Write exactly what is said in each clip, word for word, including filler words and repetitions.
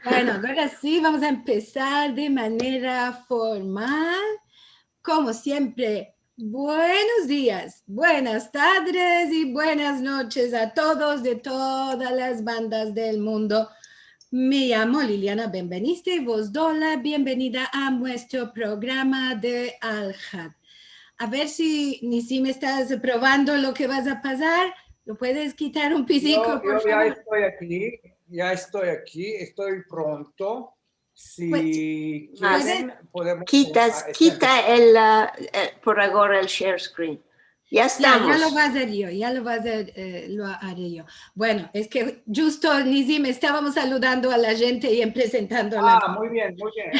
Bueno, agora si, vamos a empesar de manera formal. Komo siempre, buenos dias, buenas tardes i buenas noches a todos de todas las bandas del mundo. Me yamo Liliana Benveniste i vos do la bienvenida a muestro programa de Alhad. A ver si, Nisim, estas provando lo ke vas a pasar. Lo puedes kitar un piziko, por favor? Yo, yo ya esto aki, ya esto aki, esto pronto. Si keren, podemos, kita el, ah, eh, por agora el share screen. Ya estamos. Ya, ya lo va a azer yo, ya lo va a azer, eh, lo are yo. Bueno, es ke djusto, Nisim, estavamos saludando a la djente i presentando a la... Ah, muy bien, muy bien.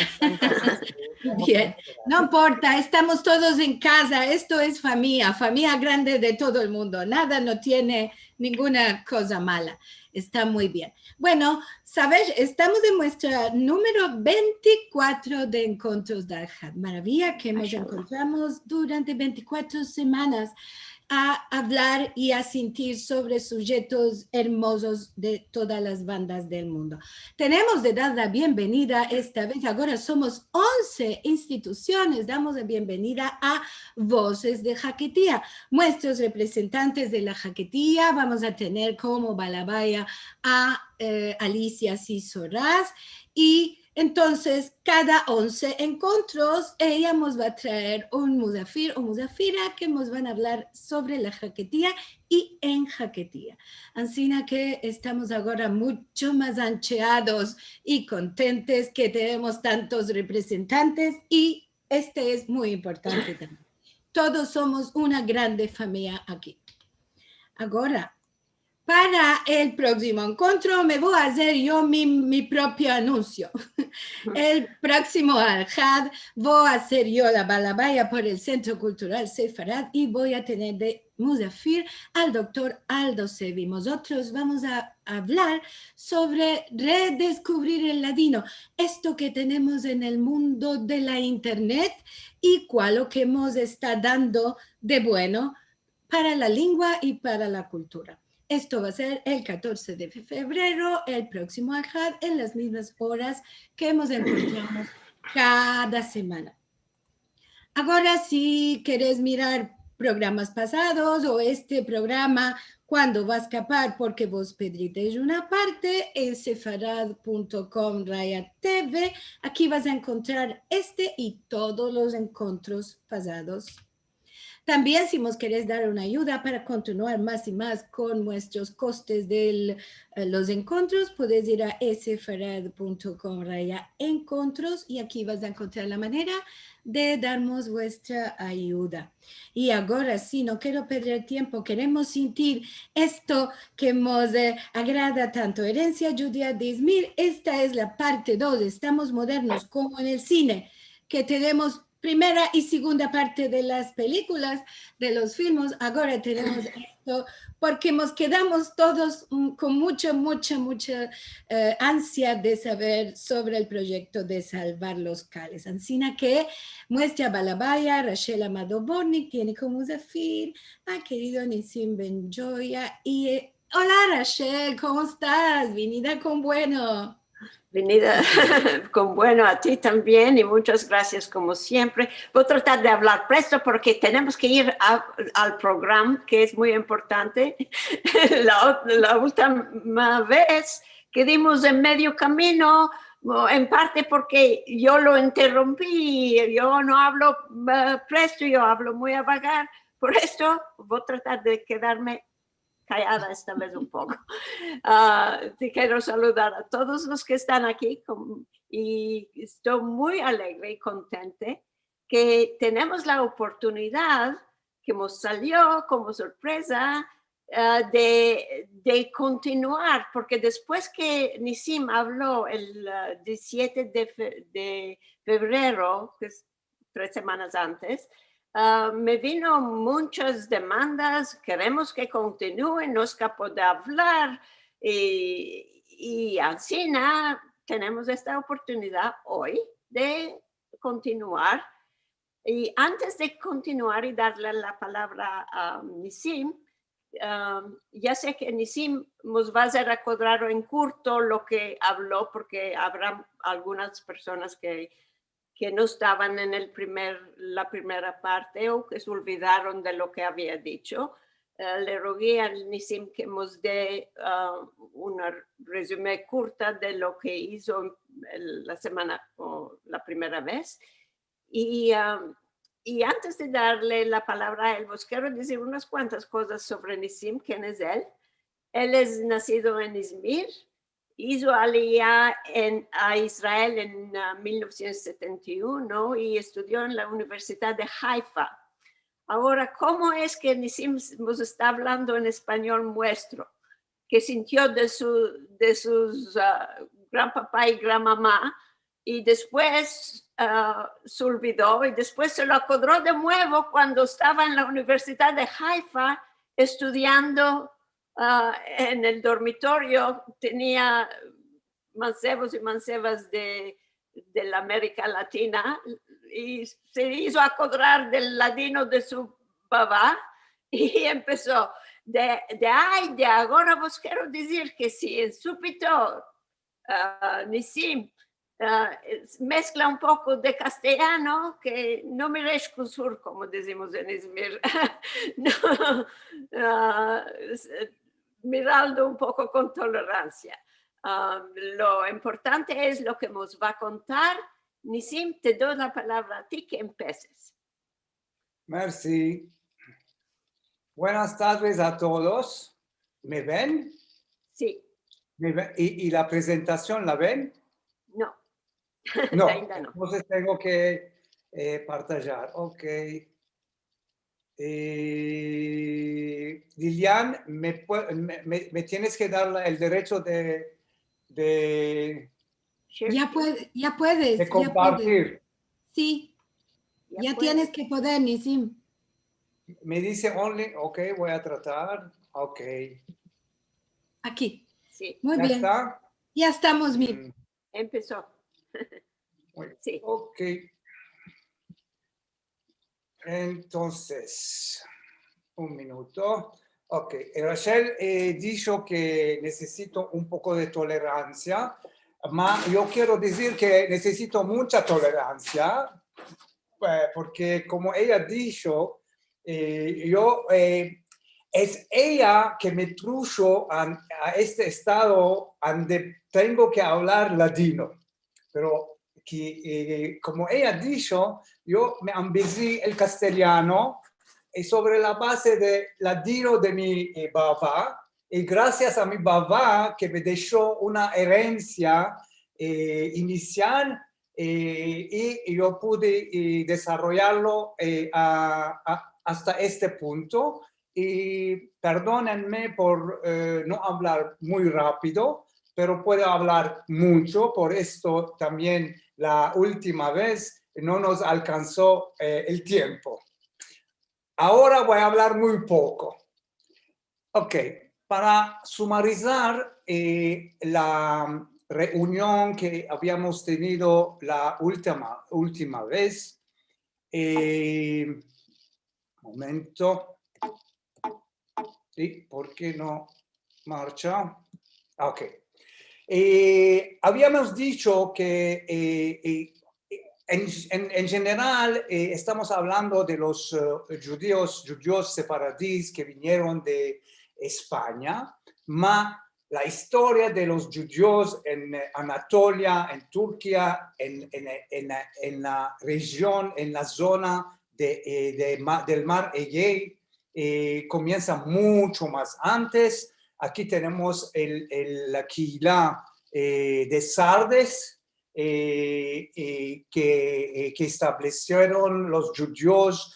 Bien. No importa, estamos todos en kaza. Esto es famiya, famiya grande de todo el mundo. Nada no tiene ninguna koza mala. Esta muy bien. Bueno, saves, estamos en muestra numero ventikuatro de enkontros de Alhad. Maraviya ke mos enkontramos durante ventikuatro semanas a avlar i a sintir sovre sujetos ermozos de todas las bandas del mundo. Tenemos de dar la bienvenida esta vez, agora somos onse institusiones, damos la bienvenida a Vozes de Haketia. Muestros reprezentantes de la Haketia, vamos a tener komo balabaya a, eh, Alicia Sisoraz, i entonses kada onse enkontros eya mos va a traer un muzafir o muzafira ke mos van a avlar sovre la Haketia i en Haketia. Ansina ke estamos agora muncho mas ancheados i kontentes ke tenemos tantos reprezentantes i este es muy importante tambien. Todos somos una grande famiya aki. Agora, para el proksimo enkontro me vo a azer yo mi, mi propio anunsio. El proksimo Alhad vo a ser yo la balabaya por el Sentro Kultural Sefarad i vo a tener de muzafir al doktor Aldo Sevi. Mozotros vamos a avlar sovre redeskuvrir el ladino, esto ke tenemos en el mundo de la internet i kualo ke mos esta dando de bueno para la lengua i para la kultura. Esto va a ser el katorse de fevrero, el proksimo Alhad, en las mizmas oras ke mos enkontramos kada semana. Agora, si keres mirar programas pasados o este programa, kuando va a eskapar porke vos pedristesh una parte, en sefarad punto com raya T V, aki vas a enkontrar este i todos los enkontros pasados. Tambien, si mos keres dar una ayuda para kontinuar mas i mas kon muestros kostes de, eh, los enkontros, podes ir a sefarad punto com raya enkontros i aki vas a enkontrar la manera de darmos vuestra ayuda. I agora si, no kero pedrer tiempo, keremos sintir esto ke mos, eh, agrada tanto, Erensia Djudia de Izmir. Esta es la parte dos, estamos modernos komo en el sine, ke tenemos primera i segunda parte de las pelikulas, de los filmos, agora tenemos esto, porke mos kedamos todos, mm, kon muncha, muncha, muncha, eh, ansia de saver sovre el proyekto de salvar los kales. Ansina ke muestra balabaya, Rachel Amado Bortnick, tiene komo muzafir a kerido Nisim Ben Gioia i, eh, ola, Rachel, komo estas? Vinida kon bueno. Vinida kon bueno a ti tambien i munchas grasias komo siempre. Vo a tratar de avlar presto porke tenemos ke ir a, al programa ke es muy importante. La ot-, la ultima vez kedimos en medio kamino, en parte porke yo lo interrompi, yo no avlo, eh, presto, yo avlo muy avagar. Por esto vo a tratar de kedarme kayada esta vez un poko. Ah, te kero saludar a todos los ke estan aki, kom-, i esto muy alegre i kontente ke tenemos la oportunidad ke mos salio komo sorpreza, ah, de, de kontinuar, porke despues ke Nisim avlo el, ah, dizisiete de fe-, de fevrero, ke es tres semanas antes, ah, me vino munchas demandas, keremos ke kontinue, no eskapo de avlar, i, i ansina tenemos esta oportunidad oy de kontinuar. I antes de kontinuar i darle la palavra a Nisim, Am, ya se ke Nisim mos va a akodrar en kurto lo ke avlo, porke avra algunas personas ke, ke no estavan en el primer, la primera parte o ke se olvidaron de lo ke avia dicho. Eh, le rogi a Nisim ke mos de, ah, una rezume kurta de lo ke izo el, la semana o la primera vez. I, ah, i antes de darle la palavra a el, vos kero dizir unas kuantas kozas sovre Nisim, ken es el. El es nasido en Izmir, izo aliya en, a Israel en, ah, mil novesientos setenta i uno i estudio en la Universidad de Haifa. Agora, komo es ke Nisim mos esta avlando en espanyol muestro? Ke sintio de su, de sus, ah, granpapa i granmama, i despues, ah, se olvido, i despues se lo akodro de muevo kuando estava en la Universidad de Haifa estudiando, ah, en el dormitorio. Tenia mansevos i mansevas de, de la Amerika Latina, i se izo akodrar del ladino de su baba, i empeso de, de, ay, de agora vos kero dizir ke si en Supitor, ah, Nisim, ah, es, meskla un poko de kastilyano, ke no mires kusur, komo dizimos en Izmir. No, ah, es, eh, miraldo un poko kon toleransia. Ah, lo importante es lo ke mos va a kontar. Nisim, te doy la palavra a ti ke empeses. Mersi. Buenas tardes a todos. Me ven? Si. Me ve-, i, i la prezentasion la ven? No. No. Ainda no. Entonses tengo ke, eh, partajar. Ok. Eh, Lilian, me pue-, me, me, me tienes ke dar la, el derecho de, de, Share screen. Ya puede, ya puedes, de ya puedes. Kompartir. Si. Ya puedes. Ya tienes ke poder, Nisim. Me dize only, ok, vo a tratar. Ok. Aki. Si. Muy bien. Ya esta? Ya estamos, Mir. Mm. Empeso. Muy bien. Si. Ok. Entonses, un minuto. Ok, eh, Rachel, eh, disho ke nesesito un poko de toleransia, ma yo kero dizir ke nesesito muncha toleransia, eh, porke komo eya disho, eh, yo, eh, es eya ke me trusho a, a este estado ande tengo ke avlar ladino. Pero ke, eh, komo eya disho, yo me ambezi el kastilyano, eh, sovre la baze de ladino de mi, eh, baba, i grasias a mi baba ke me desho una erensia, eh, inisial, eh, i yo pude, eh, desaroyarlo, eh, a, a, asta este punto. I perdonenme por, eh, no avlar muy rapido, pero puedo avlar muncho, por esto tambien la ultima vez no mos alkanso, eh, el tiempo. Agora vo a avlar muy poko. Ok, para sumarizar, eh, la reunion ke aviamos tenido la ultima, ultima vez, eh, momento. Si, porke no marcha? Ah, ok. Eh, aviamos disho ke, eh, eh, en, en, en jeneral, eh, estamos avlando de los, eh, djudios, djudios sefaradis ke vinieron de Espanya, ma la istoria de los djudios en, eh, Anatolia, en Turkia, en, en, en, en la rejion, en la zona de, eh, de ma-, del mar Egeo, eh, komiensa muncho mas antes. Aki tenemos el, el, la kehila, eh, de Sardes, eh, eh, ke, eh, ke establesieron los djudios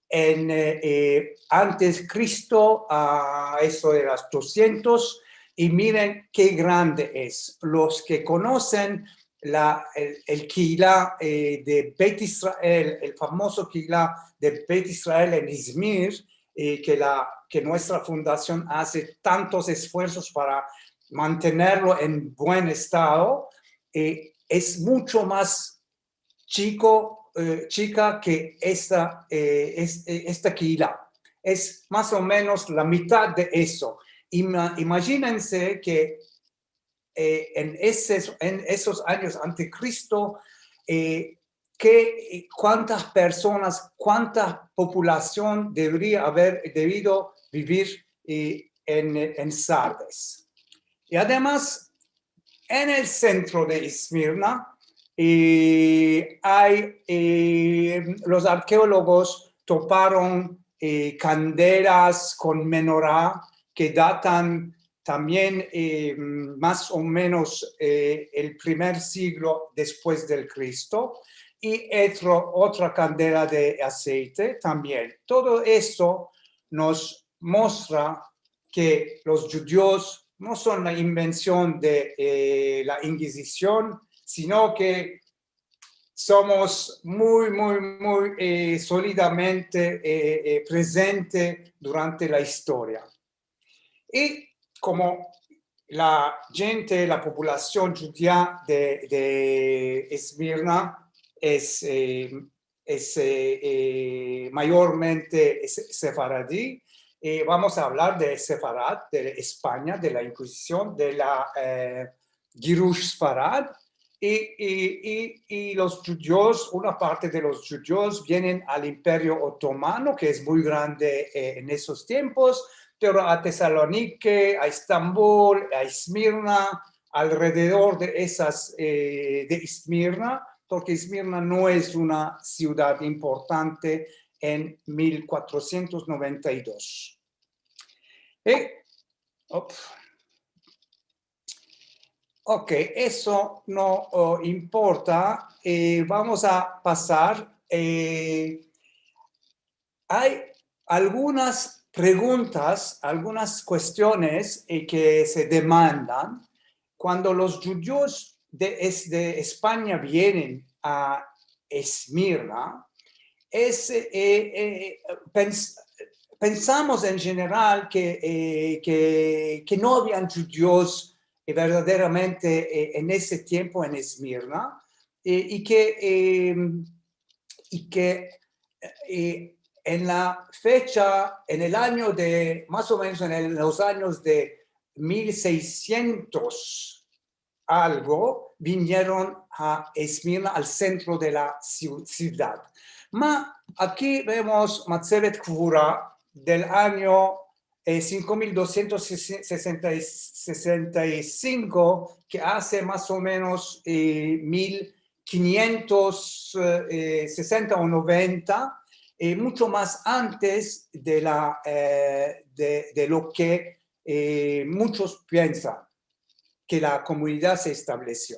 en, eh, eh, antes Kristo, a eso de los dosientos, i miren ke grande es. Los ke konosen la, el, el kehila, eh, de Bet Israel, el famoso kehila de Bet Israel en Izmir, eh, ke la, ke nuestra fundasion aze tantos esfuersos para mantenerlo en buen estado, eh, es muncho mas chiko, eh, chika ke esta, eh, es-, eh, esta kehila. Es mas o menos la mitad de esto. Ima- imajinense ke eh, en esos, en esos anyos ante Kristo, eh, ke, eh, kuantas personas, kuanta populasion deveria aver devido bivir, eh, en, en Sardes. I ademas, en el sentro de Esmirna, eh, ay, eh, los arkeologos toparon, eh, kandelas kon menorá ke datan tambien, eh, mas o menos, eh, el primer siglo despues del Kristo, i otro, otra kandela de aseite tambien. Todo esto mos mostra ke los djudios no son la invension de, eh, la Inkizision, sino ke somos muy, muy, muy, eh, solidamente, eh, eh, prezente durante la istoria. I komo la djente, la populasion djudia de, de Esmirna es, eh, es, eh, eh, mayormente es sefaradi, eh, vamos a avlar de Sefarad, de Espanya, de la Inkizision, de la, eh, Girush Sfarad, i, i, i, i los djudios, una parte de los djudios vienen al Imperio Otomano, ke es muy grande, eh, en esos tiempos, pero a Tesalonike, a Estambul, a Esmirna, alrededor de esas, eh, de Esmirna, porke Esmirna no es una sivdad importante en mil kuatrosientos noventa i dos. I, op. Ok, eso no, oh, importa. Eh, vamos a pasar, eh, ay algunas preguntas, algunas kuestiones, eh, ke se demandan kuando los djudios de, es-, de Espanya vienen a Esmirna, es, eh, eh, pens-, pensamos en jeneral ke, eh, ke, ke no avian djudios, eh, verdaderamente, eh, en ese tiempo en Esmirna, eh, i ke, eh, i ke, eh, en la fecha, en el anyo de, mas o menos en el, los anyos de mil seiscientos algo, vinieron a Esmirna, al sentro de la siu-, sivdad. Ma, aki vemos Matzevet Kvura del anyo, eh, sinko mil dosientos sesenta i, sesenta i sinko, ke aze mas o menos, eh, mil kinyentos, eh, sesenta o noventa, eh, muncho mas antes de la, eh, de, de lo ke, eh, munchos piensan ke la komunidad se establesio.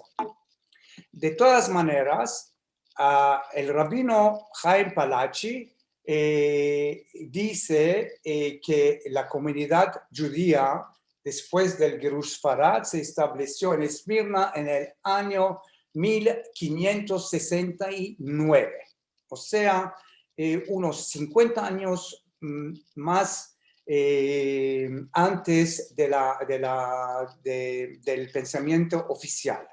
De todas maneras, ah, el rabino Haim Palachi, eh, dize, eh, ke la komunidad djudia, despues del Girush Sfarad, se establesio en Esmirna en el anyo mil kinyentos sesenta i nueve. O sea, eh, unos sinkuenta anyos, mm, mas, eh, antes de la, de la, de, del pensamiento ofisial.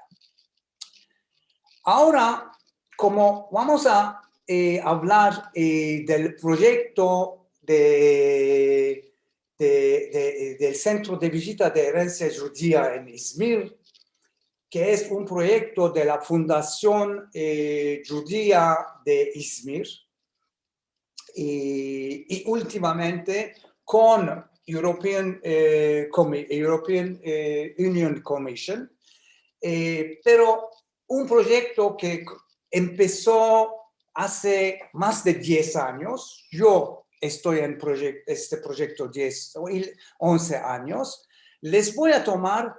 Agora, komo vamos a, eh, avlar, eh, del proyekto de, de, de, del Sentro de Vijita de Erensia Djudia en Izmir, ke es un proyekto de la Fundasion, eh, Djudia de Izmir, i, i ultimamente kon European, eh, Commi-, European, eh, Union Commission, eh, pero un proyekto ke empeso aze mas de diez anyos. Yo esto en proyek-, este proyekto diez, onse anyos. Les vo a tomar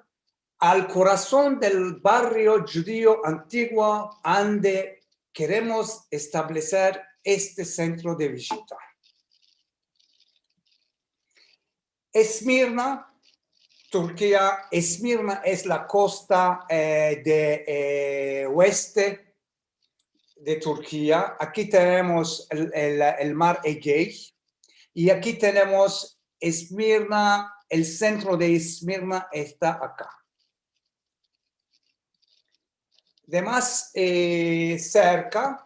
al korason del barrio djudio antiguo ande keremos estableser este sentro de vijita. Esmirna, Turkia. Esmirna es la kosta, eh, de, eh, oeste de Turkia. Aki tenemos el, el, el mar Egei i aki tenemos Esmirna, el sentro de Esmirna esta aka. De mas, eh, serka,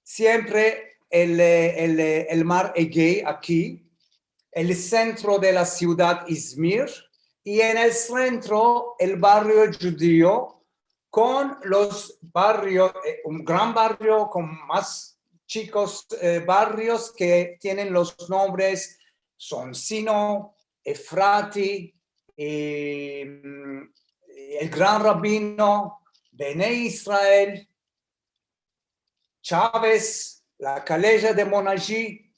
siempre el, el, el mar Egei aki, el sentro de la sivdad Izmir, i en el sentro el barrio djudio, kon los barrio, eh, un gran barrio kon mas chikos, eh, barrios ke tienen los nombres Sonsino, Efrati, eh, el Gran Rabino, Bnei Israel, Chaves, la kaleja de Monaji,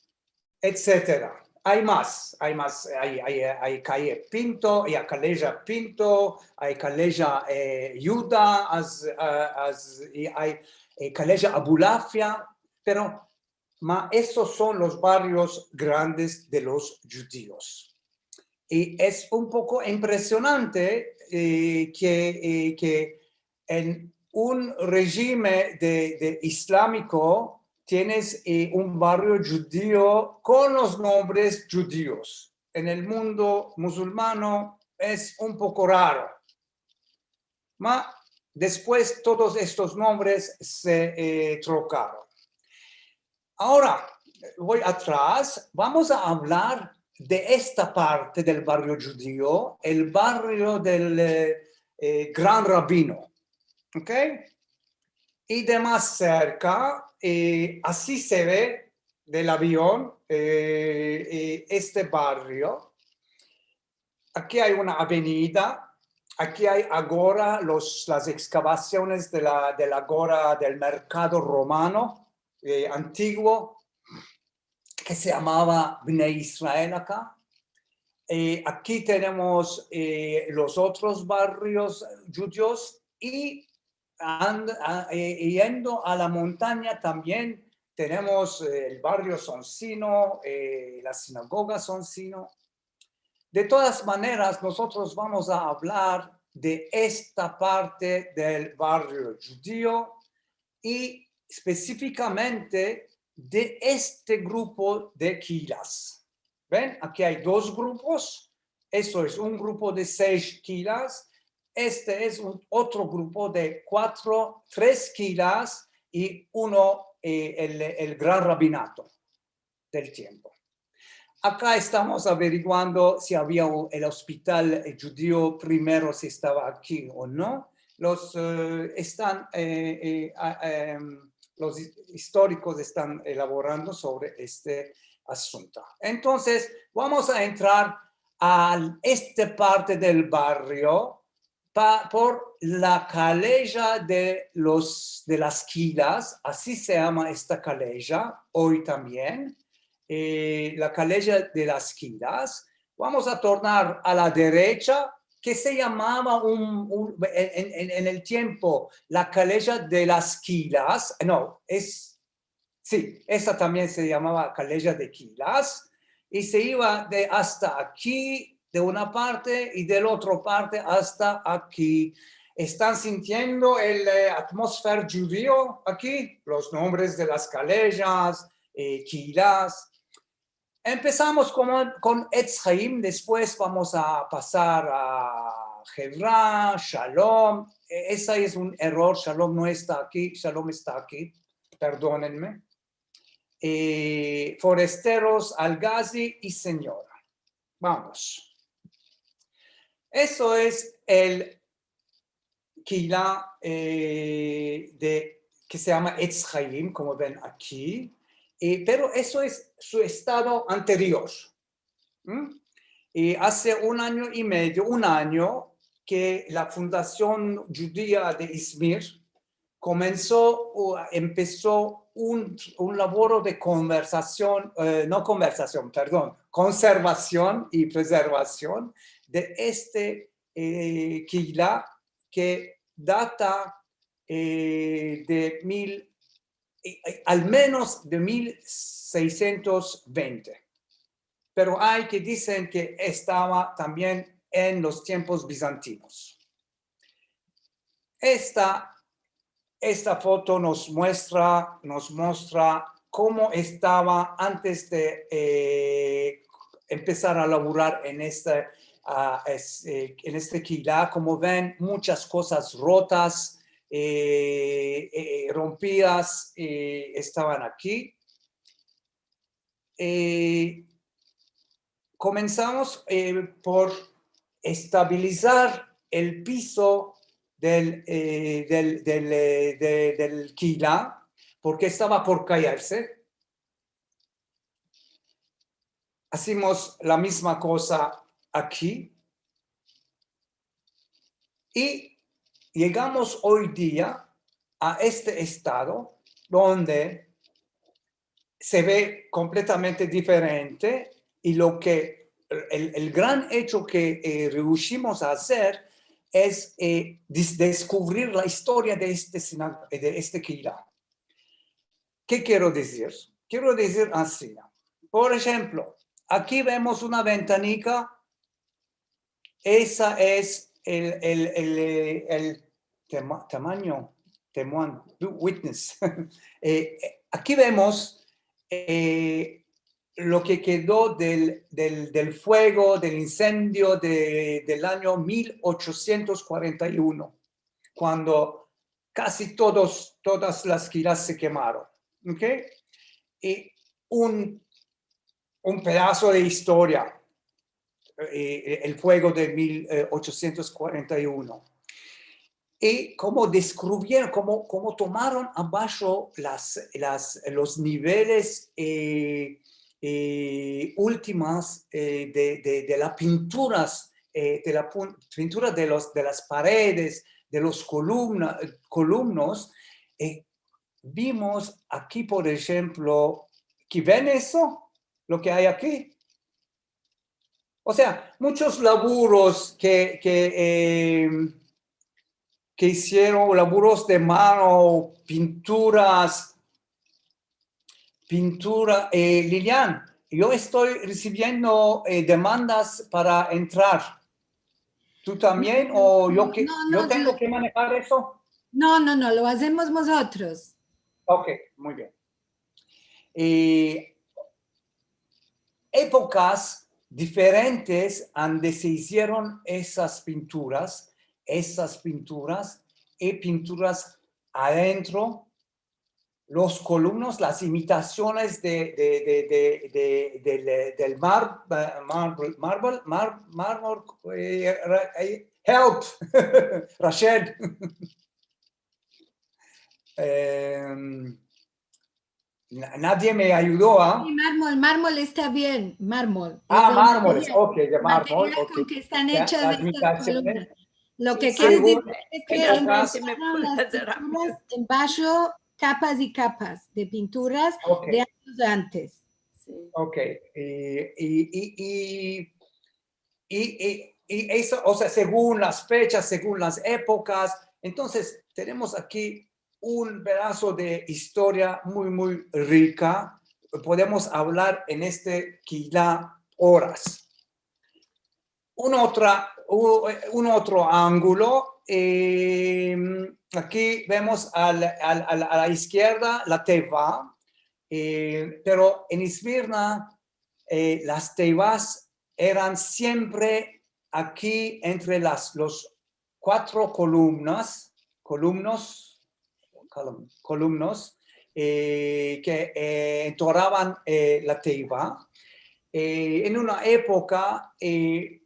etsetera. Ay mas, ay mas, ay, ay, ay kaye Pinto, ay kaleja Pinto, ay kaleja, eh, Yuda, az, a-, az, i ay, eh, kaleja Abulafia, pero ma, esos son los barrios grandes de los djudios. I es un poko impresionante, eh, ke, eh, ke en un rejime de, de islamiko tienes, eh, un barrio djudio kon los nombres djudios. En el mundo musulmano es un poko raro. Ma, despues todos estos nombres se, eh, trokaron. Agora, voy atras, vamos a avlar de esta parte del barrio djudio, el barrio del, eh, eh, Gran Rabino, ok? I de mas serka, eh, asi se ve del avion, eh, eh, este barrio. Aki ay una avenida, aki ay agora los, las ekskavasiones de la, de la agora del merkado romano, eh, antiguo, ke se yamava Bnei Israel aka. Eh, aki tenemos, eh, los otros barrios djudios i and-, a-, eh, yendo a la montanya tambien tenemos, eh, el barrio Sonsino, eh, la sinagoga Sonsino. De todas maneras, nosotros vamos a avlar de esta parte del barrio djudio i spesifikamente de este grupo de kilas. Ven, aki ay dos grupos. Esto es un grupo de sesh kilas. Este es un otro grupo de kuatro, tres kilas i uno, eh, el, el gran rabinato del tiempo. Aka estamos averiguando si avia u-, el ospital, eh, djudio primero, si estava aki o no. Los, eh, estan, eh, eh, a-, em, los is-, istorikos estan elaborando sovre este asunto. Entonses, vamos a entrar a este parte del barrio pa-, por la kaleja de los, de las kilas, asi se yama esta kaleja oy tambien, eh, la kaleja de las kilas. Vamos a tornar a la derecha, ke se yamava un, un, en, en, en el tiempo la kaleja de las kilas, no, es Si, esta tambien se yamava kaleja de kilas, i se iva de asta aki, de una parte, i del otro parte asta aki. Estan sintiendo el, eh, atmosfera djudio aki? Los nombres de las kalejas, eh, kilas. Empesamos kon, kon Etz Haim, despues vamos a pasar a Hevra, Shalom. E-, esa es un eror, Shalom no esta aki, Shalom esta aki, perdonenme. Eh, Foresteros, Algazi i Senyora. Vamos. Eso es el kila, eh, de, ke se yama Etz Haim, komo ven aki, eh, pero eso es su estado anterior. ¿Mm? I aze un anyo i medio, un anyo, ke la Fundasion Djudia de Izmir komenso, u, empeso un, un lavoro de konversasion, eh, no konversasion, perdon, konservasion i prezervasion de este, eh, kila ke data, eh, de mil, eh, eh, al menos de mil seishentos vente. Pero ay ke dizen ke estava tambien en los tiempos bizantinos. Esta, esta foto mos muestra, mos muestra komo estava antes de, eh, empesar a lavurar en este, a, es, eh, en este kila. Komo ven, munchas kozas rotas, eh, eh, rompidas, eh, estavan aki. eh, komensamos, eh, por estabilizar el piso del, eh, del, del, eh, de, del kila, porke estava por kayerse. Azimos la mizma koza aki. I yegamos oy dia a este estado donde se ve kompletamente diferente i lo ke, el, el gran echo ke, eh, reushimos a azer es, eh, des-, deskuvrir la istoria de este sina-, de este kila. Ke kero dizir? Kero dizir ansi. Por enshemplo, aki vemos una ventanika. Esa es el, el, el, eh, el tema-, tamanyo, temuan, witness. Eh, eh, aki vemos, eh, lo ke kedo del, del, del fuego, del insendio de, del anyo mil ochosientos kuarenta i uno, kuando kazi todos, todas las kilas se kemaron. ¿Ok? I un, un pedaso de istoria, eh, el fuego de mil ochosientos kuarenta i uno. I komo deskuvieron, komo, komo tomaron abasho las, las, los niveles, eh, eh, ultimas, eh, de, de, de la pinturas, eh, de la pun-, pintura de los, de las paredes, de los kolumna-, kolumnos, eh, vimos aki, por enshemplo, ke ven eso, lo ke ay aki. O sea, munchos lavuros ke, ke, eh, ke izieron, lavuros de mano, pinturas, pintura, eh, Lilian, yo esto resiviendo, eh, demandas para entrar. Tu tambien o yo ke, yo tengo ke manehar eso? No, no, no, lo azemos mozotros. Ok, muy bien. Eh, epokas diferentes ande se izieron esas pinturas, esas pinturas, i pinturas adentro, los kolumnos, las imitasiones de, de, de, del, del mar-, eh, marble, marble, mar-, mármol, eh, ra-, eh, help, Rachel. Em, na-, nadie me ayudo, ¿ah? Si, mármol, mármol esta bien, mármol. Ah, mármoles, ok, de mármol, ok. Material kon ke estan echas estas kolumnas. Lo ke kere dizir es ke empesaron las pinturas en basho, kapas i kapas de pinturas de anyos antes. Si. Ok, i, i, i, i, i eso, o sea, segun las fechas, segun las epokas, entonses tenemos aki un pedaso de istoria muy, muy rika. Podemos avlar en este kila oras. Un otra, u-, un otro angulo, eh, aki vemos al, al, al, a la izkierda la teva, eh, pero en Esmirna, eh, las tevas eran siempre aki entre las, los kuatro kolumnas, kolumnos, kolum-, kolumnos, eh, ke, eh, entoravan, eh, la teva. Eh, en una epoka, eh,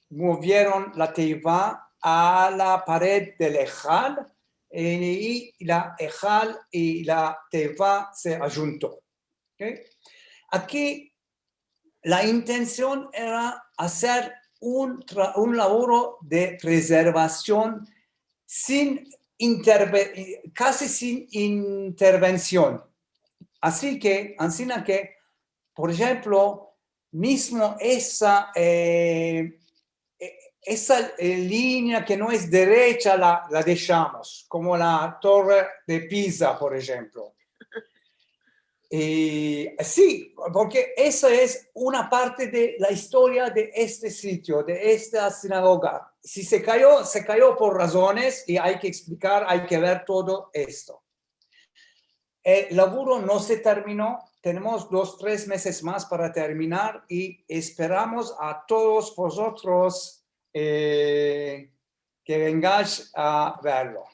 movieron la teva a la pared del ejal, eh, i la ejal i la teva se ajunto. Ok? Aki la intension era azer un tra-, un lavoro de prezervasion sin interve-, kazi sin intervension. Ansi ke, ansina ke, por enshemplo, mizmo esa, eh, e-, esa, eh, linea ke no es derecha la, la deshamos, komo la Torre de Pisa, por enshemplo. Eh, si, porke eso es una parte de la istoria de este sitio, de esta sinagoga. Si se kayo, se kayo por razones i ay ke eksplikar, ay ke ver todo esto. El lavoro no se termino. Tenemos dos, tres mezes mas para terminar i esperamos a todos vozotros, eh, ke vengais a verlo.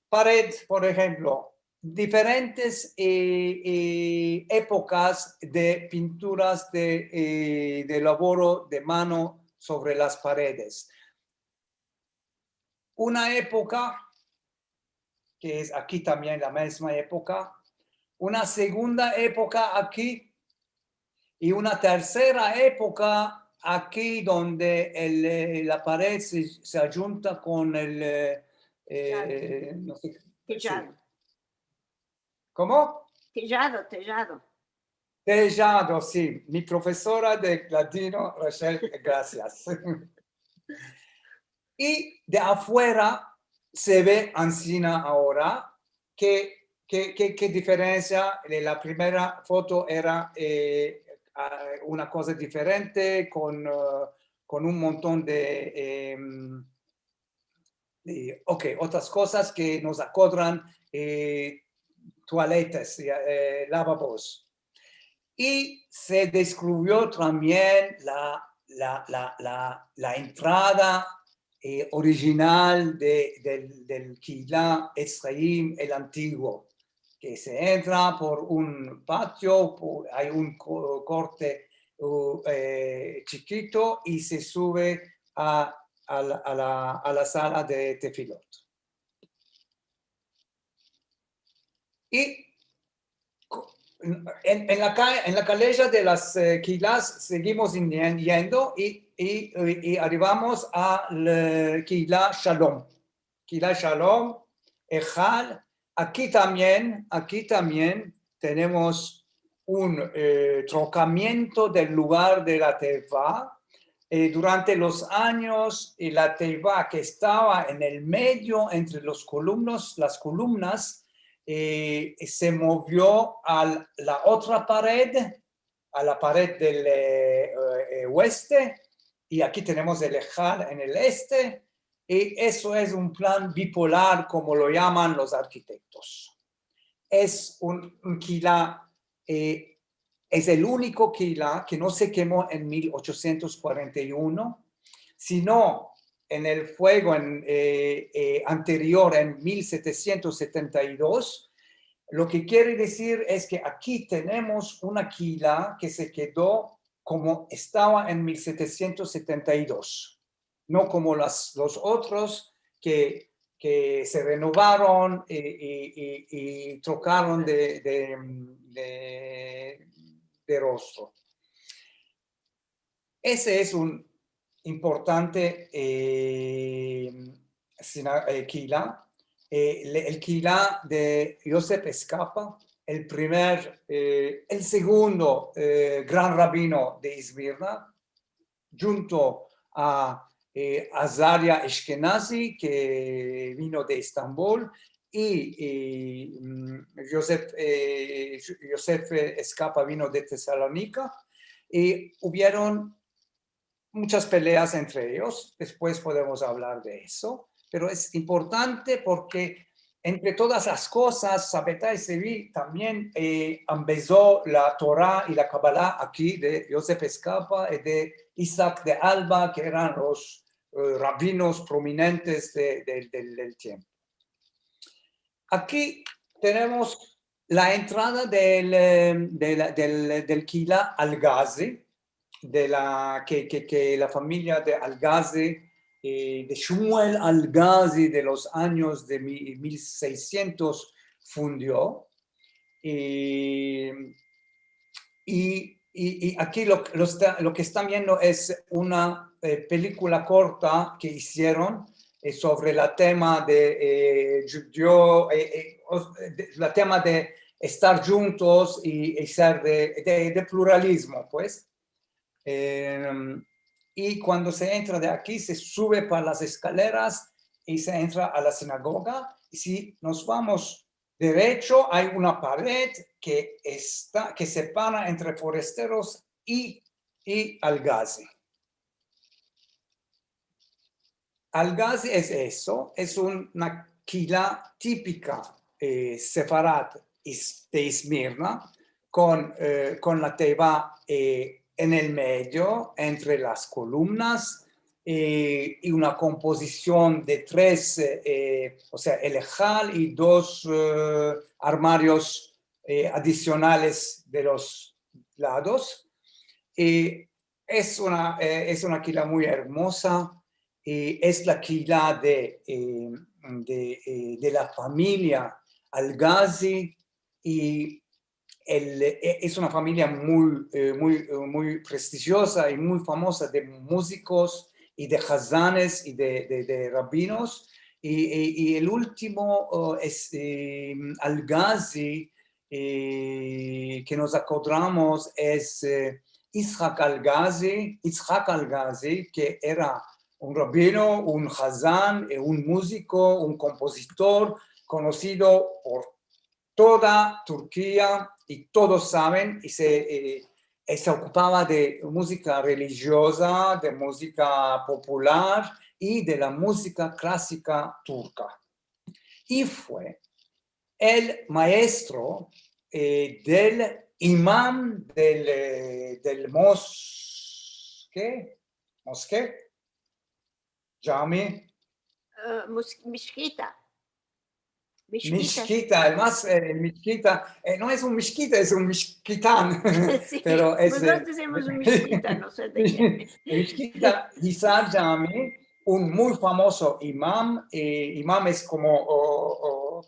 Pared, por enshemplo, diferentes, eh, eh, epokas de pinturas de, eh, de lavoro de mano sovre las paredes. Una epoka, ke es aki tambien la mizma epoka, una segunda epoka aki, i una tersera epoka aki, donde el, eh, la pared se, se adjunta kon el, eh, eh, no se, si. Tejado. Komo? Tejado, tejado. Tejado, si. Mi profesora de ladino, Rachel, grasias. I de afuera se ve ansina agora, ke, ke, ke, ke diferensia? Eh, la primera foto era, eh, a, una koza diferente, kon, eh, kon un monton de, em, eh, ok, otras kozas ke mos akodran, eh, tualetas, eh, lavabos. I se deskrivio tambien la, la, la, la, la entrada, eh, orijinal de, del, del Kehila Etz Hayim el antiguo, ke se entra por un patio, po-, ay un ko-, korte, u, eh, chikito i se suve a, a la, a la, a la sala de tefilot. I ko-, en, en la ka-, en la kaleja de las, eh, Kehilas segimos indien-, yendo i, i, i, i arivamos al, eh, Kehila Shalom. Kehila Shalom, Ehal. Aki tambien, aki tambien tenemos un, eh, trokamiento del lugar de la teva. Eh, durante los anyos, eh, la teva ke estava en el medio entre los kolumnos, las kolumnas, eh, se movio a la otra pared, a la pared del, eh, eh, oeste, i aki tenemos el Ehal en el este, i eso es un plan bipolar, komo lo yaman los arkitektos. Es un, un Kehila, eh, es el uniko Kehila ke no se kemo en mil ochosientos kuarenta i uno, sino en el fuego en, eh, eh, anterior, en mil setesientos setenta i dos. Lo ke kiere dizir es ke aki tenemos una Kehila ke se kedo komo estava en mil setesientos setenta i dos, no komo las, los otros ke, ke se renovaron i, i, i, i trokaron de, de, de, de rostro. Ese es un importante, eh, sina-, eh, Kehila, eh, le-, el Kehila de Yosef Escapa, el primer, eh, el segundo, eh, gran rabino de Izmirna, djunto a, eh, Azaria Ashkenazi, ke vino de Estambol, i, i, mm, Yosef, eh, Yosef Escapa vino de Tesalonika, i huvieron muchas peleas entre eyos, despues podemos avlar de eso, pero es importante porke entre todas las kozas, Sabetai Sevi tambien, eh, embezo la Tora i la Kabala aki de Yosef Escapa i de Isaac de Alba, ke eran los, eh, rabinos prominentes de, de, del, del tiempo. Aki tenemos la entrada del, eh, de la, del, del Kehila Algazi, de la, ke, ke, ke la famiya de Algazi, eh, de Shmuel Algazi de los anyos de mi-, mil seisientos fundio. I, i, i, i aki lo, lo esta, lo ke estan viendo es una, eh, pelikula korta ke izieron, eh, sovre la tema de, eh, djudeo, eh, eh, o, de, la tema de estar djuntos i, i ser de, de, de pluralizmo, pues. Em, i kuando se entra de aki, se suve pa las eskaleras i se entra a la sinagoga. I si mos vamos derecho, ay una pared ke esta, ke separa entre foresteros i, i Algazi. Algazi es eso, es una kehila tipika, eh, sefarad is-, de Izmirna, kon, eh, kon la teva, eh, en el medio, entre las kolumnas, eh, i una kompozision de tres, eh, o sea, el ejal i dos, eh, armarios, eh, adisionales de los lados. Eh, es una, eh, es una kila muy ermoza, eh, es la kila de, eh, de, eh, de la famiya Algazi, i el, e, es una famiya muy, eh, muy, eh, muy prestigioza i muy famoza de muzikos i de hazanes i de, de, de rabinos. I, i, i el ultimo, oh, es, eh, Algazi, eh, ke mos akodramos es, eh, Itzhak Algazi, Itzhak Algazi, ke era un rabino, un hazan, eh, un muziko, un kompozitor, konosido por toda Turkia, i todos saven, i se, eh, e se okupava de muzika relijioza, de muzika popular i de la muzika klasika turka. I fue el maestro, eh, del imam del, eh, del mos-, ke? Moske? Jami? Eh, mus-, mishkita. Mishkita. Mishkita, el mas, eh, el mishkita, eh, no es un mishkita, es un mishkitan. Si, Pero es, nosotros eh, dizemos un mishkita, no se de ke. Mishkita, Yisar Jami, un muy famozo imam, eh, imam es komo, o, o,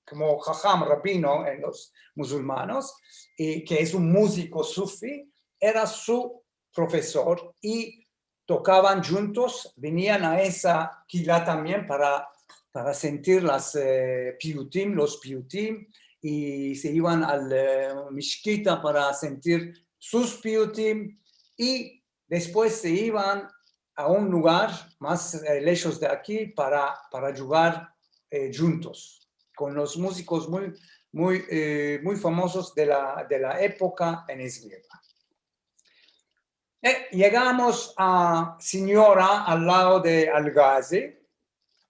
komo haham, rabino en los muzulmanos, i ke es un muziko sufi, era su profesor i tokavan djuntos, venian a esa kila tambien para, para sentir las, eh, piyutim, los piyutim, i se ivan al, eh, mishkita para sentir sus piyutim, i despues se ivan a un lugar mas, eh, leshos de aki para, para djugar, eh, djuntos kon los muzikos muy, muy, eh, muy famozos de la, de la epoka en Izmirna. Eh, yegamos a Sinyora al lado de Algazi,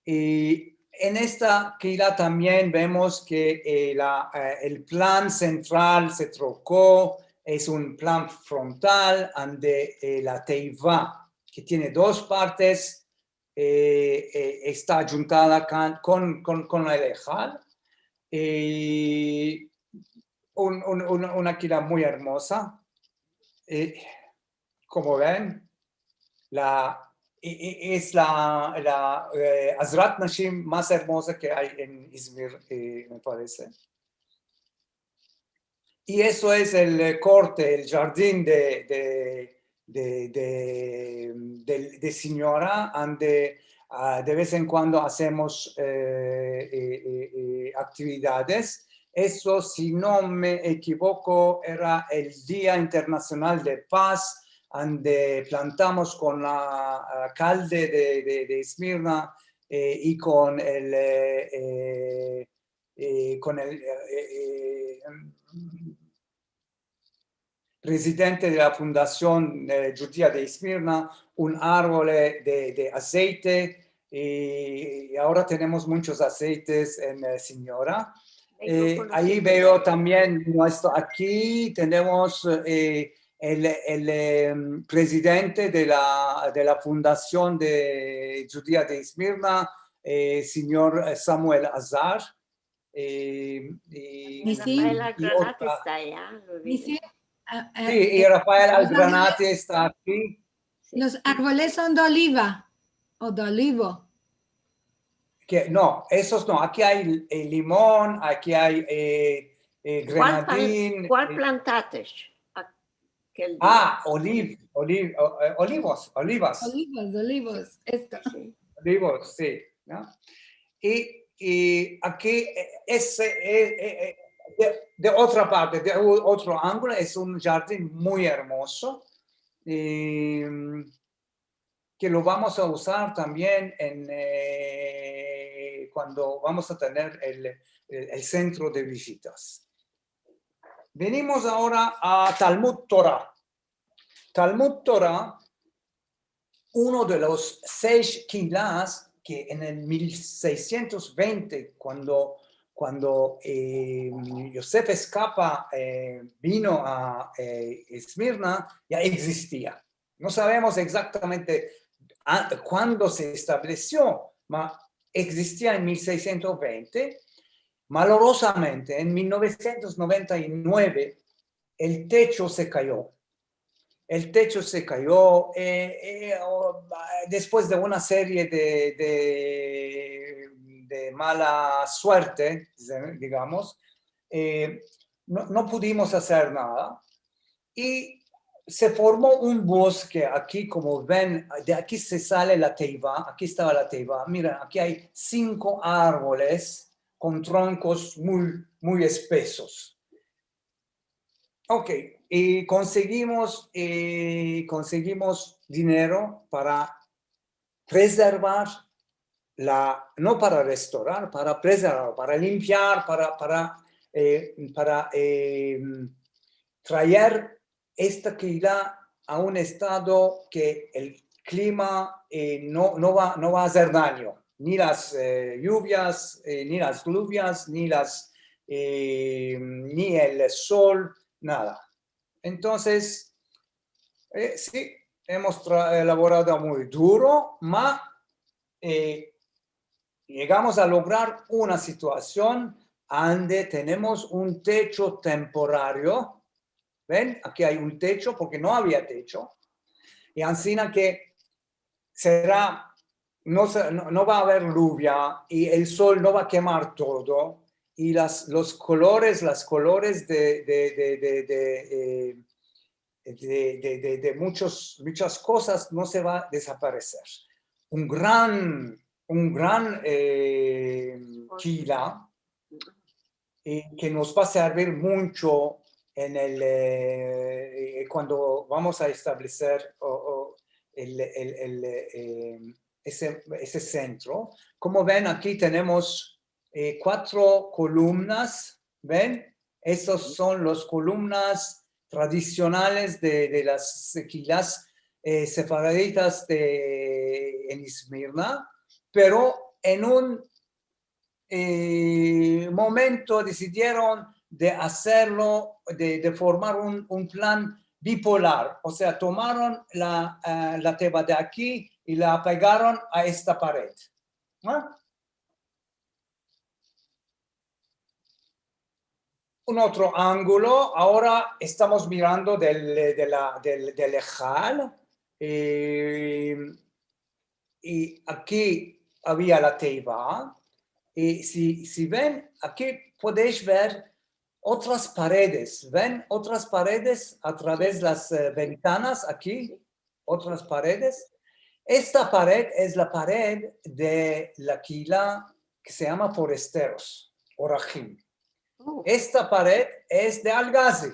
i en esta kila tambien vemos ke, eh, la, eh, el plan sentral se troko, es un plan frontal, ande, eh, la teiva, ke tiene dos partes, eh, eh, esta djuntada kan-, kon, kon, kon el ejal. Eh, un, un, un, una kila muy ermoza. Eh, komo ven, la, e, e, es la, la, eh, Azrat Nashim mas ermoza ke ay en Izmir, eh, me parese. I eso es el, eh, korte, el jardin de, de, de, de, de, de Sinyora, ande, ah, de vez en kuando azemos, eh, eh, eh, eh, aktividades. Eso, si no me ekivoko, era el Dia Internasional de Paz, ande plantamos kon la alkalde de, de, de Izmirna, eh, i kon el, eh, eh, eh, kon el, eh, eh, prezidente de la Fundasion, eh, Djudia de Izmirna, un arvol de, de azeite, i, i agora tenemos munchos azeites en, eh, Sinyora. Eh, ayi veo tambien muestro aki, tenemos, eh, el, el, em, prezidente de la, de la Fundasion de Djudia de Izmirna, eh, sinyor, eh, Samuel Azar. Eh, i, Nisi. Rafael i Algranati otra. Esta aya, lo Nisi, dije. a, a, Si, i Rafael Algranati esta aki. Los arvoles son de oliva o de olivo. Ke, no, esos no. Aki ay, eh, limon, aki ay, eh, eh, Kual pla-, grenadin, kual eh, plantates? Akel dia. Ah, oliv-, oliv-, o, eh, olivos, olivas. Olivos, olivos, esto. Si. Olivos, si, no? I, i aki, eh, es, eh, eh, eh, de, de otra parte, de u-, otro angulo, es un jardin muy ermozo, i, mm, ke lo vamos a uzar tambien en, eh, kuando vamos a tener el, el, el sentro de vijitas. Venimos agora a Talmud Tora. Talmud Tora, uno de los sesh kilas ke en el mil seisientos vente, kuando, kuando, eh, Yosef Eskapa, eh, vino a, eh, Esmirna, ya egzistia. No savemos egzaktamente a, kuando se establesio, ma egzistia en mil seisyentos vente, malorozamente, en mil novesientos noventa i nueve, el techo se kayo. El techo se kayo, eh, eh, o, ah, despues de una serie de, de, de mala suerte, digamos, eh, no, no pudimos azer nada. I se formo un boske aki, komo ven, de aki se sale la teiva, aki estava la teiva. Mira, aki ay sinko arboles kon tronkos muy, muy espesos. Ok, i konsegimos, i konsegimos dinero para prezervar la, no para restorar, para prezervar, para limpiar, para, para, eh, para, eh, traer esta keila a un estado ke el klima, eh, no, no va, no va a azer danyo, ni las, eh, lluvias, eh, ni las lluvias, ni las, eh, ni el sol, nada. Entonses, eh, si, emos tra-, elaborado muy duro, ma, eh, yegamos a lograr una situasion ande tenemos un techo temporario. Ven, aki ay un techo porke no avia techo. I ansina ke sera, no se, no, no va a aver luvia i el sol no va a kemar todo, i las, los kolores, las kolores de, de, de, de, de, eh, de, de, de, de muchos, muchas kozas no se va a desapareser. Un gran, un gran, eh, keila, i ke mos va a servir muncho en el, eh, kuando vamos a estableser, o, o, el, el, el, eh, ese, ese sentro. Komo ven, aki tenemos, eh, kuatro kolumnas, ven? Esas son las kolumnas tradisionales de, de las keilas, eh, sefaraditas de, en Esmirna, pero en un, eh, momento desidieron de azerlo, de, de formar un, un plan bipolar, o sea, tomaron la, eh, la teiva de aki i la apegaron a esta pared. ¿Ah? Un otro angulo, agora estamos mirando del, de la, del, del ejal, eh, i aki avia la teiva, i si, si ven, aki podesh ver otras paredes, ven otras paredes a traves las, eh, ventanas aki, otras paredes. Esta pared es la pared de la keila ke se yama Foresteros, Orahim. Oh. Esta pared es de Algazi.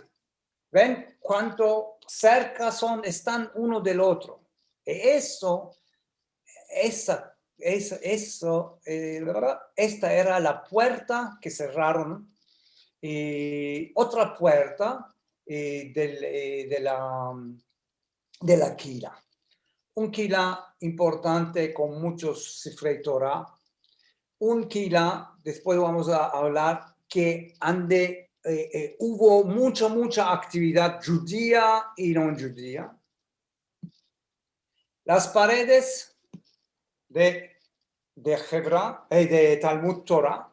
Ven kuanto serka son, estan uno del otro. I eso, esa, esa, eso, eh, esta era la puerta ke serraron, i otra puerta, eh, del, eh, de la, de la keila. Un keila importante kon munchos sifrei Tora. Un keila, despues vamos a avlar, ke ande, eh, eh, uvo muncha, muncha aktividad djudia i no djudia. Las paredes de, de Hevra, eh, de Talmud Tora,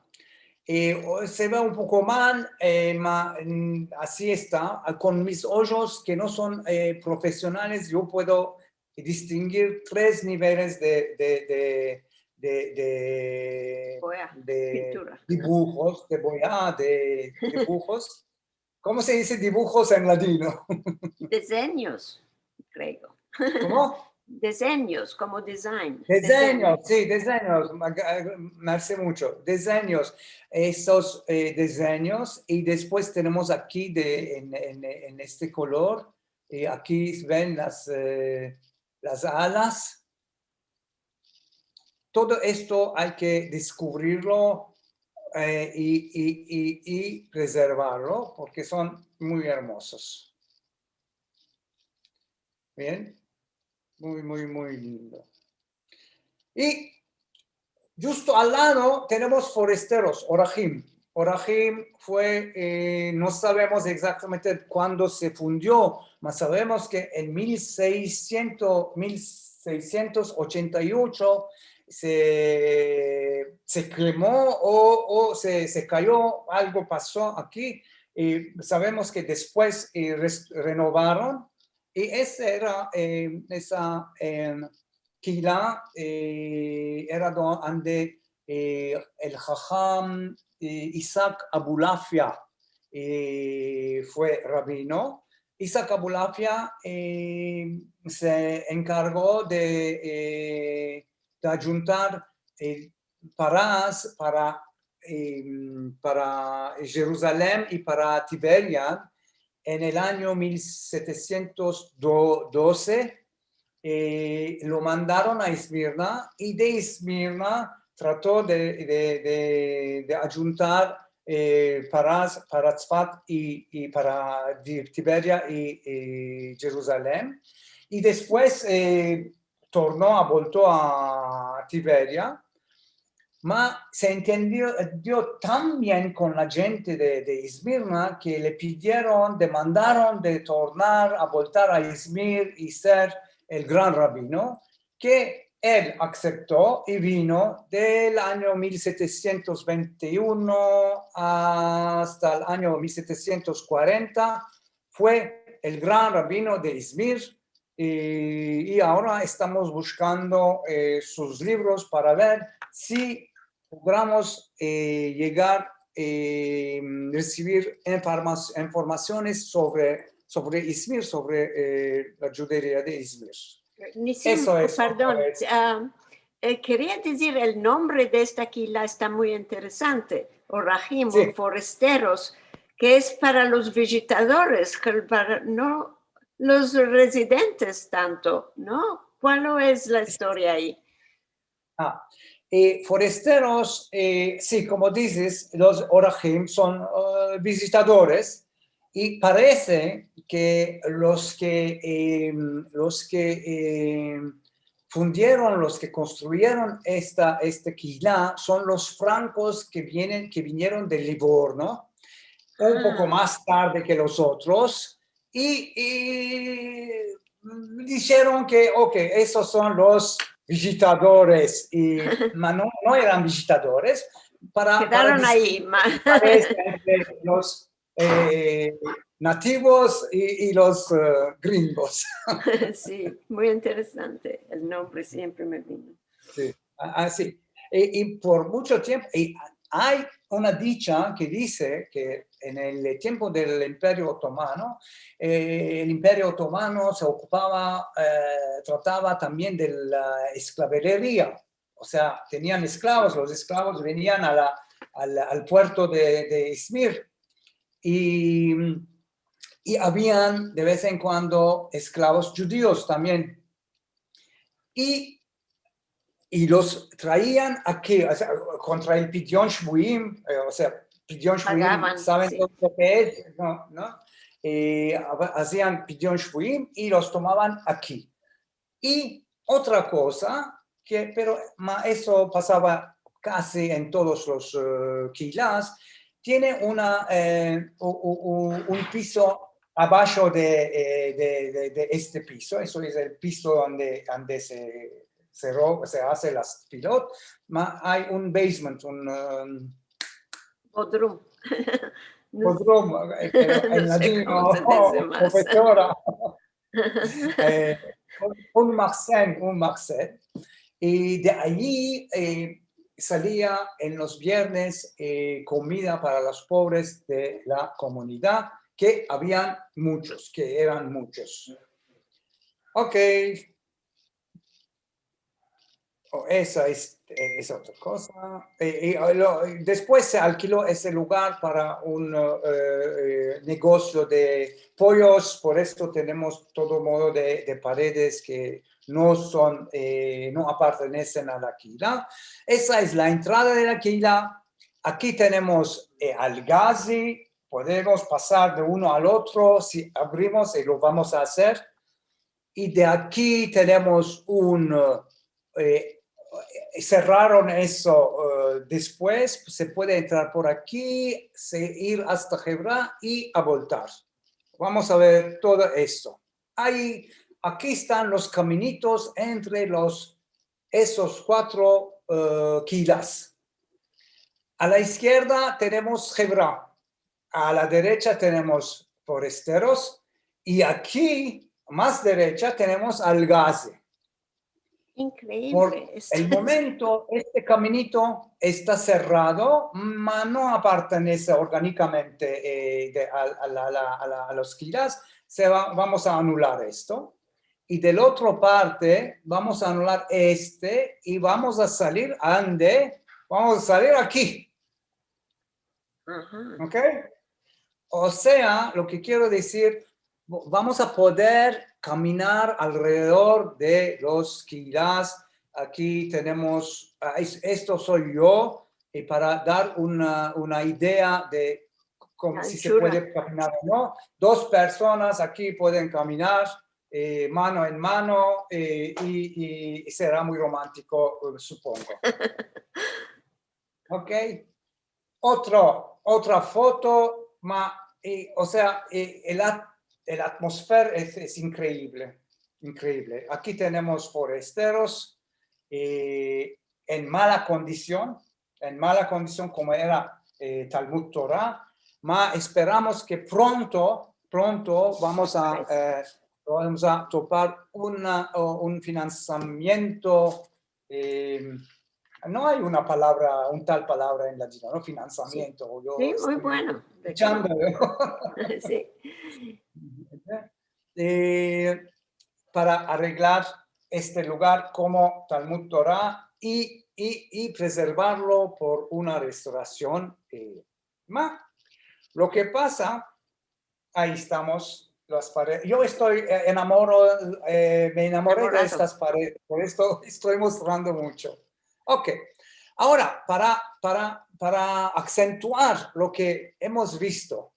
eh, o, se ve un poko mal, eh, ma, mm, ansi esta, a, kon mis ojos ke no son, eh, profesionales, yo puedo distinguir tres niveles de, de, de, de, de, boya, de pintura, dibujos, de boya, de dibujos. Komo se dize dibujos en ladino? Dezenyos, kreo. Komo? Dezenyos, komo design. Dezenyos, si, dezenyos. Me, me, me arse muncho. Dezenyos. Esos, eh, dezenyos. I despues tenemos aki de, en, en, en este kolor, i aki ven las, eh, las alas. Todo esto ay ke deskuvrirlo, eh, i, i, i, i prezervarlo porke son muy ermozos. Bien. Muy, muy, muy lindo. I djusto al lado tenemos Foresteros, Orahim. Orahim fue, eh, no savemos egzaktamente kuando se fundio, mas savemos ke en mil seisyentos, mil, seiscientos ochenta i ocho se, se kemo o, o se, se kayo, algo paso aki. I savemos ke despues, eh, res-, renovaron. I esa era, eh, esa, eh, kehila, eh, era do-, ande, eh, el haham, eh, Isaac Abulafia, eh, fue rabino. Isaac Abulafia, eh, se enkargo de, eh, de ayuntar, eh, paras para, eh, para Jeruzalem i para Tiberia en el anyo mil setesientos doze. Eh, lo mandaron a Izmirna i de Izmirna trato de, de, de, de ayuntar, eh, paras para Tzfat i, i para Ti-, Tiberia i, i Jeruzalem. I despues, eh, torno, a volto a Tiberia, ma se entendio, dio tan bien kon la djente de, de Izmirna ke le pidieron, demandaron de tornar a voltar a Izmir i ser el gran rabino, ke el asepto i vino del anyo mil setesientos vente i uno asta el anyo mil setesientos kuarenta, fue el gran rabino de Izmir, i, i agora estamos buskando, eh, sus livros para ver si logramos, eh, yegar, eh, resivir informa-, informasiones sovre, sovre Izmir, sovre, eh, la djuderia de Izmir. Nisim, eso es, pardon, eso es. Ah, eh, keria dizir, el nombre de esta kehila esta muy interesante, orahim, si, o foresteros, ke es para los vizitadores, ke para, no los rezidentes tanto, no? Kual es la istoria ayi? Ah, eh, foresteros, eh, si, komo dizes, los orahim son, eh, vizitadores, i parese ke los ke, eh, los ke, eh, fundieron, los ke konstruyeron esta, este kehila son los frankos ke vienen, ke vinieron de Livorno, un poko mas tarde ke los otros, i, i disheron ke, ok, esos son los vizitadores, i, ma no, no eran vizitadores, para, para... Kedaron ayi, ma. Entre los, eh, nativos i, i los, eh, gringos. Si, muy interesante. El nombre siempre me vino. Si, a-, asi. I, i por muncho tiempo, i ay una dicha ke dize ke en el tiempo del Imperio Otomano, eh, el Imperio Otomano se okupava, eh, tratava tambien de la esklaveria. O sea, tenian esklavos, los esklavos venian a la, al, al puerto de, de Izmir i, i avian de vez en kuando esklavos djudios tambien. I, i los traian aki, o sea, kontra el pidion shvuim, eh, o sea, pidion shvuim, pagavan, saven, si, lo ke es, no? No? Eh, ha-, azian pidion shvuim i los tomavan aki. I otra koza ke, pero, ma, eso pasava kasi en todos los, eh, kehilas, tiene una, eh, u-, u-, u-, un piso abasho de, eh, de, de, de este piso, eso es el piso ande, ande se, se ro-, se aze las tfilot, ma, ay un basement, un, em, bodrum. Bodrum, eh, pero en ladino, no se dize mas. Profesora. Eh, un, un mahzen, un mahzen. I de ayi, eh, salia en los viernes, eh, komida para los povres de la komunidad, ke avian munchos, ke eran munchos. Ok. O esa es, eh, es otra koza. Eh, i lo, despues se alkilo ese lugar para un, eh, eh, negosio de poyos, por esto tenemos todo modo de, de paredes ke no son, eh, no apartenesen a la kehila. Esa es la entrada de la kehila. Aki tenemos, eh, al gazi, podemos pasar de uno al otro si avrimos, i lo vamos a azer. I de aki tenemos un, eh, serraron eso, eh, despues, se puede entrar por aki, se, ir asta Hevra i a voltar. Vamos a ver todo esto. Ay Aki estan los kaminitos entre los, esos kuatro, e, kilas. A la izkierda tenemos hevra, a la derecha tenemos foresteros, i aki, mas derecha, tenemos Algazi. Inkreivle. Por el momento, este kaminito esta serrado, ma no apartenese organikamente, e, de, a, a la, a la, a la, a los kilas. Se va, vamos a anular esto. I del otro parte, vamos a anular este i vamos a salir ande, vamos a salir aki. Aha. Ok? O sea, lo ke kero dizir, vo-, vamos a poder kaminar alrededor de los kilas. Aki tenemos, a, es-, esto soy yo, i para dar una, una idea de kom-, si se puede kaminar o no, dos personas aki pueden kaminar, e, mano en mano, e, i, i, i sera muy romantiko, e, supongo. Ok. Otro, otra foto, ma, e, o sea, e, el at-, el atmosfera es, es inkreivle, inkreivle. Aki tenemos foresteros, e, en mala kondision, en mala kondision komo era, e, Talmud Tora, ma esperamos ke pronto, pronto vamos a, e, vamos a topar una, o, un finansiamiento, e, no ay una palavra, un tal palavra en ladino, no? Finansiamiento, o yo esto, muy bueno, luchando, no? Si. E, para areglar este lugar komo Talmud Tora i, i, i preservarlo por una restorasion, e, ma, lo ke pasa, ayi estamos, las paredes. Yo esto, e, enamoro, e, me enamore de estas paredes, por esto esto mostrando muncho. Ok, agora, para, para, para aksentuar lo ke emos visto,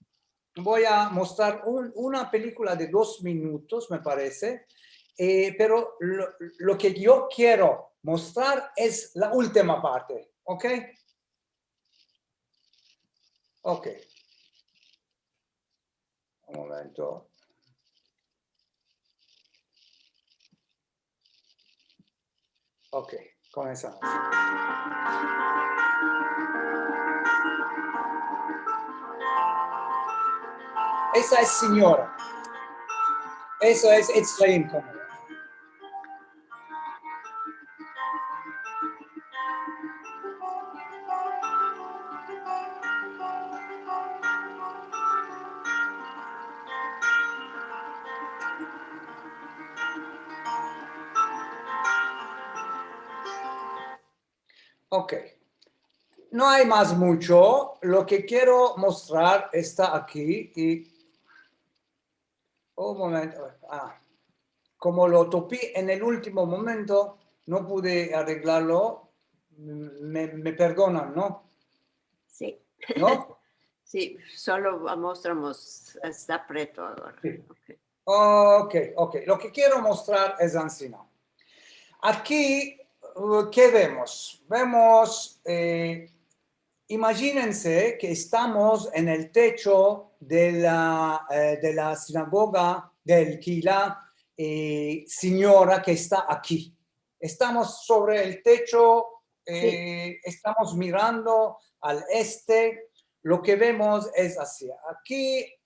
vo a mostrar un, una pelikula de dos minutos, me parese, e, pero lo, lo ke yo kero mostrar es la ultima parte, ok? Ok. Un momento. Ok, komensamos. Esa es sinyora. Eso es Etz Haim, komo. Ok. No ay mas muncho. Lo ke kero mostrar esta aki i Un momento. A, komo lo topi en el ultimo momento, no pude areglarlo. Me, me perdonan, no? Si. No? Si, solo mostramos, esta preto agora. Si. Ok. Ok, ok. Lo ke kero mostrar es ansina. Aki, e, ke vemos? Vemos, e, Imaginense ke estamos en el techo de la, e, de la sinagoga del Kila, e, sinyora ke esta aki. Estamos sovre el techo, e, estamos mirando al este. Lo ke vemos es asia. Aki,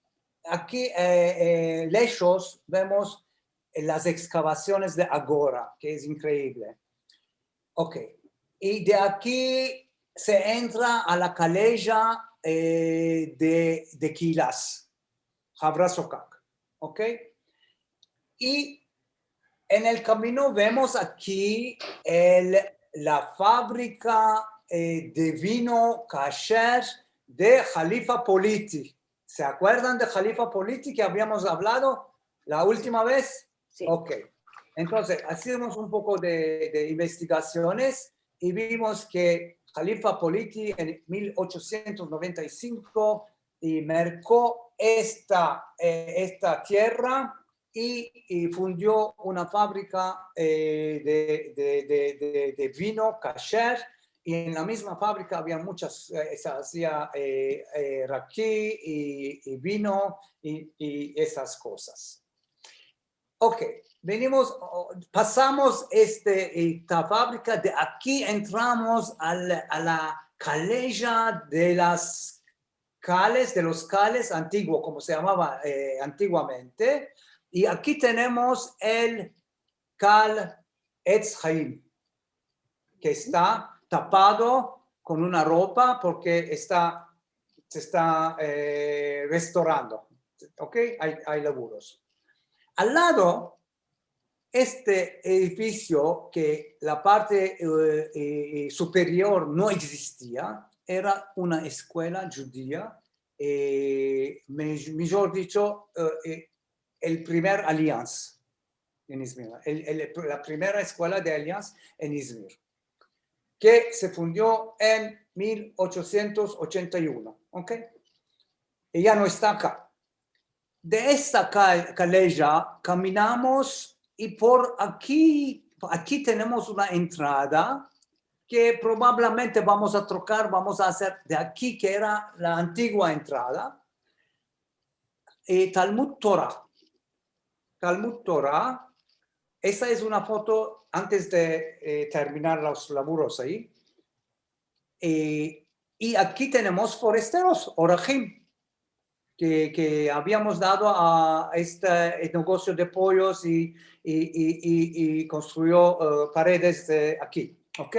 aki, e, e, leshos vemos las ekskavasiones de agora, ke es inkreivle. Ok. I de aki se entra a la kaleja, e, de, de Kilas, Havra Sokak. Ok. I en el kamino vemos aki el, la fabrika, e, de vino kasher de Halifa Politi. Se akuerdan de Halifa Politi ke aviamos avlado la ultima vez? Si. Ok. Entonses, azimos un poko de, de investigasiones i vimos ke Halifa Politi en mil ochosientos noventa i sinko i merko esta, e, esta tierra i, i fundio una fabrika, e, de, de, de, de, de vino kasher, i en la mizma fabrika avia munchas, e, se azia, e, e, raki i, i vino i, i esas kozas. Ok, venimos, o, pasamos este, esta fabrika, de aki entramos al, a la kaleja de las kales, de los kales antiguo, komo se yamava, e, antiguamente, i aki tenemos el kal Etz Haim, ke esta tapado kon una ropa porke esta, se esta, e, restorando. Ok? Ay, ay lavuros. Al lado, este edifisio ke la parte, e, e, superior no egzistia, era una eskuela djudia, e, me-, mijor dicho, e, e, el primer Alliance en Izmir, el, el, la primera eskuela de Alliance en Izmir, ke se fundio en mil ochosientos ochenta i uno, ok? I ya no esta aka. De esta ka-, kaleja kaminamos i por aki, aki tenemos una entrada ke probablemente vamos a trokar, vamos a azer de aki, ke era la antigua entrada, e, Talmud Torah. Talmud Torah, esa es una foto antes de, e, terminar los lavuros ayi. E, i aki tenemos foresteros, orahim, ke, ke aviamos dado a este, e, negosio de poyos i, i, i, i, i konstruyo, e, paredes de aki, ok?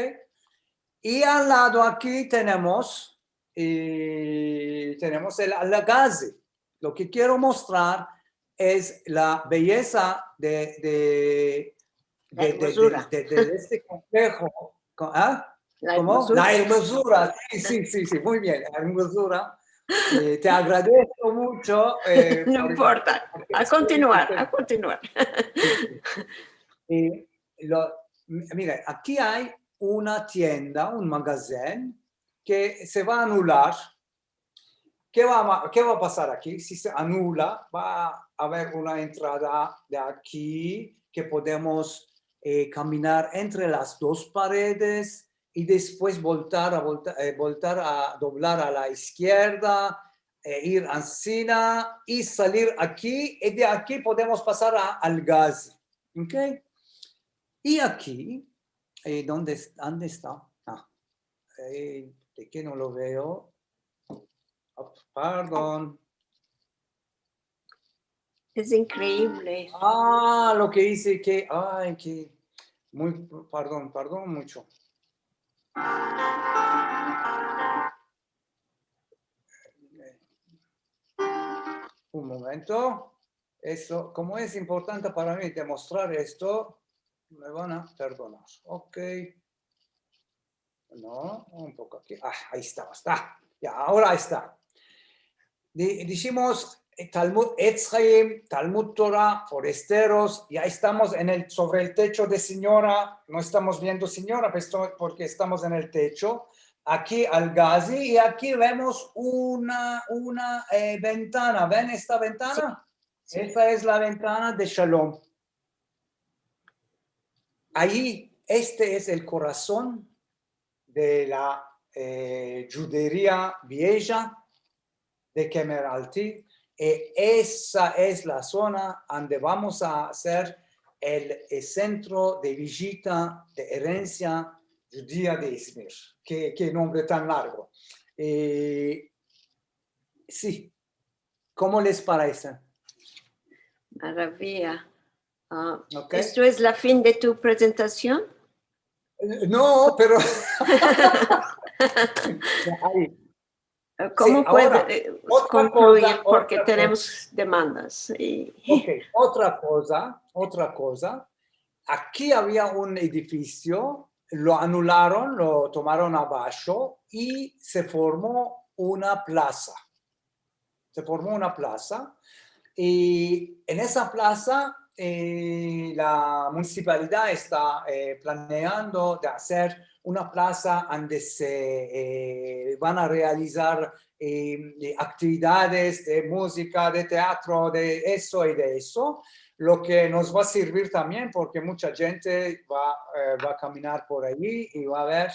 I al lado aki tenemos, e, tenemos el Al-Ghazi. Lo ke kero mostrar es la beyeza de, de, de, de, de, de este konpleho. Ko-, a? Komo? La ermozura. Si, si, si, si, muy bien, la ermozura. E, te agradesko muncho, e, no importa. A kontinuar, a kontinuar. Si, si. E, lo, m-, mira, aki ay una tienda, un magazen, ke se va a anular. Ke va a, ke va a pasar aki? Si se anula, va a aver una entrada de aki ke podemos, e, kaminar entre las dos paredes i despues voltar a, volta-, e, voltar a doblar a la izkierda, e, ir ansina i salir aki, i de aki podemos pasar a Al-Ghazi. Ok? I aki, e, donde es-, donde esta? A, e, de ke no lo veo? Op, pardon. Es inkreivle. A, lo ke ize ke, ay, ke, muy, pardon, pardon muncho. Un momento. Esto, komo es importante para mi demostrar esto, me van a perdonar. Ok. No, un poko aki. A, ayi esta, esta. Ya, agora esta. Di-, dishimos, e, Talmud, Etz Haim, Talmud Torah, foresteros, ya estamos en el, sovre el techo de sinyora, no estamos viendo sinyora, pues, esto, porke estamos en el techo. Aki Al-Ghazi, i aki vemos una, una, e, ventana. Ven esta ventana? Si. Si. Esta es la ventana de Shalom. Ayi, este es el korason de la, e, djuderia vieja de Kemer Altid, i esa es la zona ande vamos a azer el, e, sentro de vijita de erensia djudia de Izmir. Ke, ke nombre tan largo. E, si. Komo les parese? Maraviya. A, ok. Esto es la fin de tu prezentasion? E, no, pero ayi. Komo puedo, agora, e, konkluir, porke tenemos demandas i... Ok, otra koza, otra koza. Aki avia un edifisio, lo anularon, lo tomaron abasho i se formo una plasa. Se formo una plasa. I en esa plasa, e, la munisipalidad esta, e, planeando de azer una plasa ande se, e, van a realizar, e, e, aktividades de muzika, de teatro, de esto i de esto, lo ke mos va a servir tambien porke muncha djente va, e, va a kaminar por ayi i va a ver,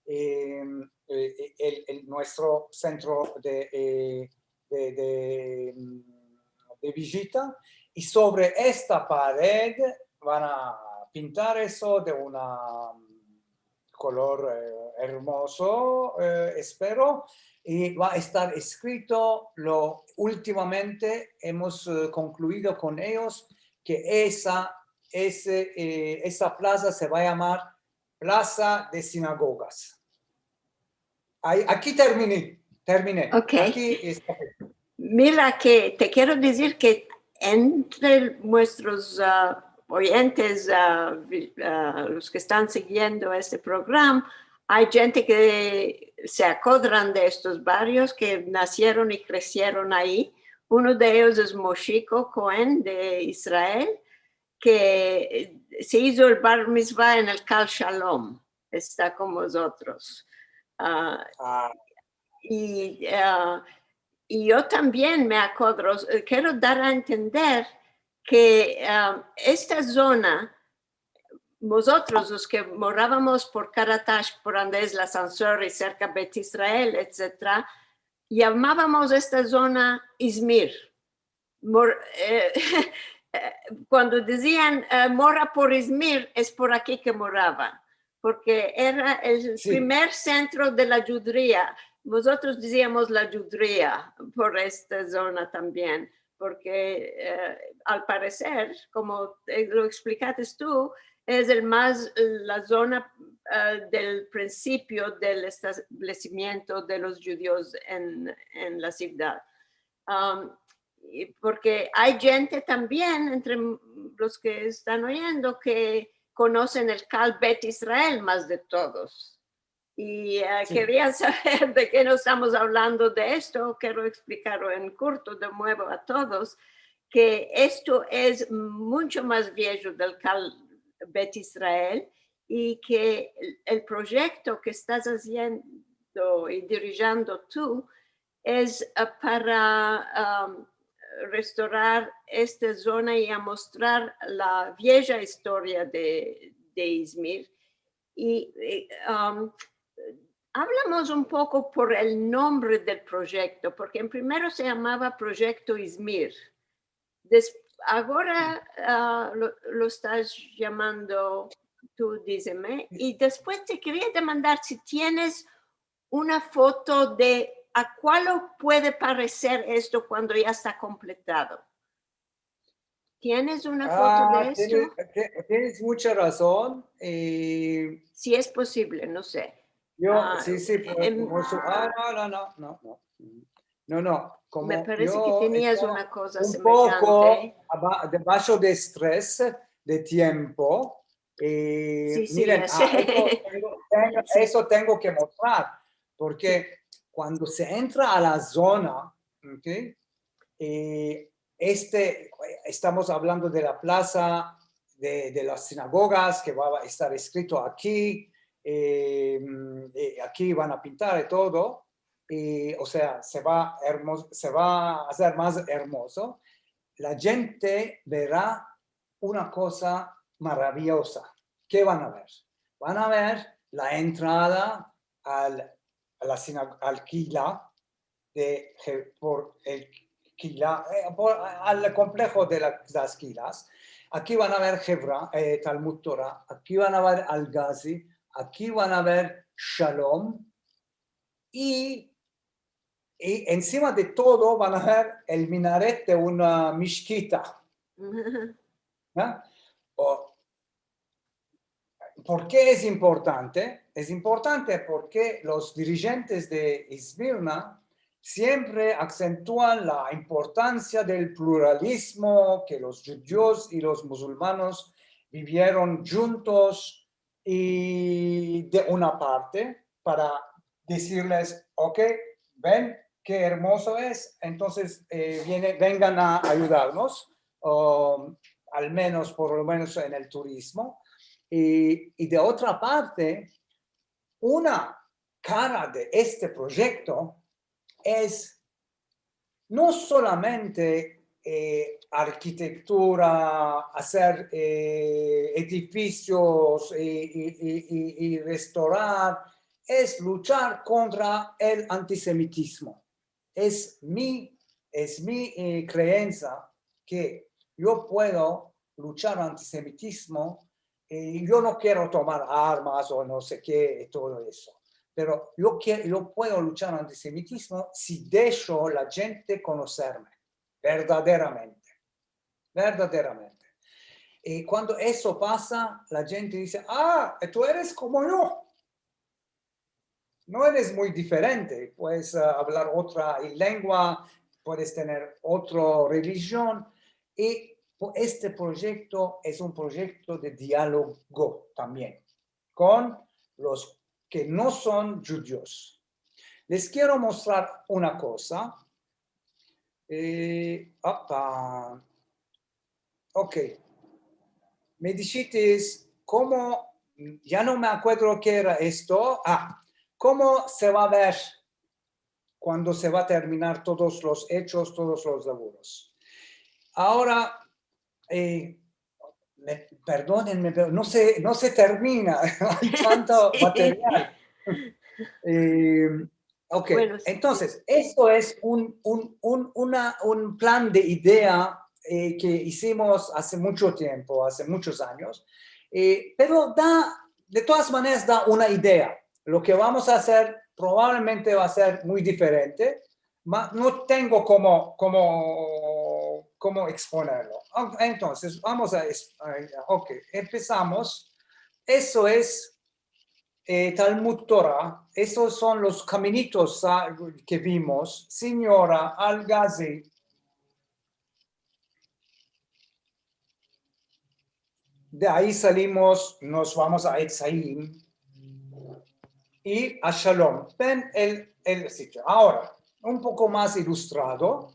e, e, el, el, muestro sentro de, e, de, de, mm, de vijita, i sovre esta pared van a pintar eso de una kolor, eh, ermozo, eh, espero, i va a estar eskrito lo ultimamente emos, eh, konkluido kon eyos, ke esa, ese, eh, esa plaza se va a yamar Plaza de Sinagogas. Ai, aki termini, termine. Ok. Aki esta. Mira ke te kero dizir ke entre muestros, ah, oyentes, ah, vi-, ah, los ke estan sigiendo este programa, ay djente ke se akodran de estos barios ke nasieron i kresieron ayi. Uno de eyos es Moshiko Cohen de Israel, ke, eh, se izo el bar mitzvah en el Kal Shalom. Esta kon mozotros. Ah, Ah, i, ah, i yo tambien me akodro, eh, kero dar a entender ke, ah, esta zona, mozotros los ke moravamos por Karatash, por ande es el asansor i serka Bet Israel, etsetera, yamavamos esta zona Izmir. Mor-, eh, eh, kuando dizian, eh, "Mora por Izmir", es por aki ke moravan, porke era el Si. Primer sentro de la djudria. Mozotros diziamos la djudria por esta zona tambien, porke, eh, al pareser, komo, eh, lo eksplikates tu, es el mas, la zona, eh, del prinsipio del establesimiento de los djudios en, en la sivdad. Am, i porke ay djente tambien entre m-, los ke estan oyendo ke konosen el Kal Bet Israel mas de todos. I, eh, Si. Keria saver de ke no estamos avlando de esto, kero eksplikarlo en kurto de muevo a todos, ke esto es muncho mas viejo del Kal Bet Israel i ke el, el proyekto ke estas aziendo i dirijando tu es, eh, para, am, restorar esta zona i amostrar la vieja istoria de, de Izmir. I, eh, am, avlamos un poko por el nombre del proyekto, porke en primero se yamava Proyekto Izmir. Des-, agora, ah, lo, lo estas yamando tu, dizeme, i despues te keria demandar si tienes una foto de a kualo puede pareser esto kuando ya esta kompletado. Tienes una foto Ah, de esto? Tienes, ti-, tienes mucha razon. Eh, Si es posivle, no se. Yo, Ah, si, si, por, em, por su-, ah, no, no, no, no. No, no, komo Me parese yo ke tenias esto una koza un poko semejante. aba-, debasho de estres de tiempo, eh, Si, si, miren, ya se. Ah, eso tengo, tengo, Si. Eso tengo ke mostrar, porke kuando se entra a la zona, ok, eh, este, estamos avlando de la plaza de, de las sinagogas, ke va a estar eskrito aki, eh, eh, aki van a pintar i todo, i, o sea, se va ermos-, se va a azer mas ermozo, la djente vera una koza maraviyoza. Ke van a ver? Van a ver la entrada al, a la sina-, al Kila de Je-, por el Kila, eh, por, al kompleho de la, las Kilas. Aki van a ver Hevra, eh, Talmud Tora, aki van a ver Al-Gazi, aki van a ver Shalom, i, i ensima de todo van a ver el minaret de una mishkita. Ya? O, por ke es importante? Es importante porke los dirijentes de Izmirna siempre aksentuan la importansia del pluralizmo, ke los djudios i los musulmanos bivieron djuntos i de una parte para dizirles, "Ok, ven, ke ermozo es, entonses, eh, viene, vengan a ayudarmos, o al menos, por lo menos en el turizmo." I, i de otra parte, una kara de este proyekto es no solamente, eh, arkitektura, azer, eh, edifisios i, i, i, i, i restorar, es luchar kontra el antisemitizmo. Es mi, es mi, eh, kreensa ke yo puedo luchar antisemitizmo, eh, yo no kero tomar armas o no se ke i todo esto, pero yo ke-, yo puedo luchar antisemitizmo si desho la djente konoserme verdaderamente, verdaderamente. I kuando esto pasa, la djente dize: "A, tu eres komo yo. No eres muy diferente. Puedes, a, avlar otra lengua, puedes tener otra relijion." I po-, este proyekto es un proyekto de dialogo tambien kon los ke no son djudios. Les kero mostrar una koza. Eh, opa. Ok. Me dishitis, komo, ya no me akuerdo ke era esto. A, komo se va a ver kuando se va a terminar todos los echos, todos los lavuros. Agora, eh, me, perdonenme, pero no se, no se termina. Ay tanto material. Eh, ok, entonses, esto es un, un, un, una, un plan de idea, eh, ke izimos aze muncho tiempo, aze munchos anyos, eh, pero da, de todas maneras, da una idea. Lo ke vamos a azer probablemente va a ser muy diferente, ma no tengo komo, komo, komo eksponerlo. Entonses, vamos a, es-, a, ok, empesamos. Eso es, eh, Talmud Tora. Esos son los kaminitos, a, ke vimos. Sinyora, Al-Gazi. De ayi salimos, mos vamos a Etz Hayim i a Shalom. Ven el, el sitio. Agora, un poko mas ilustrado.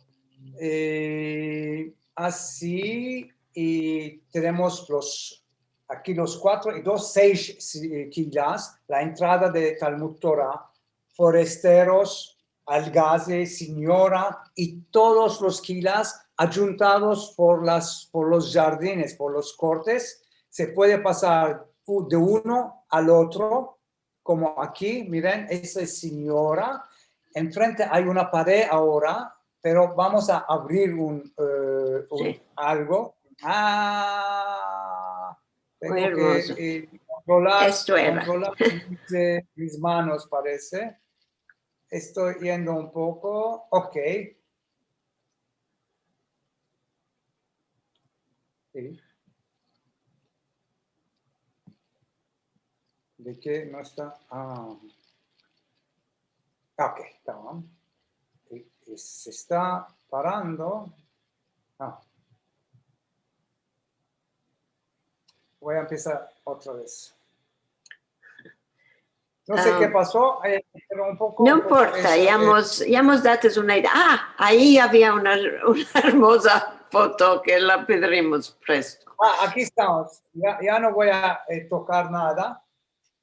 Eh, azi, i tenemos los, aki los kuatro i dos, seis, si-, eh, keilas, la entrada de Talmud Tora, foresteros, Al-Gazi, sinyora, i todos los keilas ayuntados por las, por los jardines, por los kortes. Se puede pasar u-, de uno al otro, komo aki, miren, esa es sinyora. Enfrente ay una pared agora, pero vamos a avrir un, eh, un algo. A, tengo ke, eh, kontrolar, kontrolar mis, eh, mis manos, parese. Esto yendo un poko. Ok. Si. De ke no esta? A. Ok, tamam. I, i se esta parando. A. Vo a empesar otra vez. No se ke paso, eh, pero un poko, no importa, ya mos, ya mos dates una idea. A, ayi avia una, una ermoza foto ke la pedrimos presto. A, aki estamos. Ya, ya no vo a, eh, tokar nada.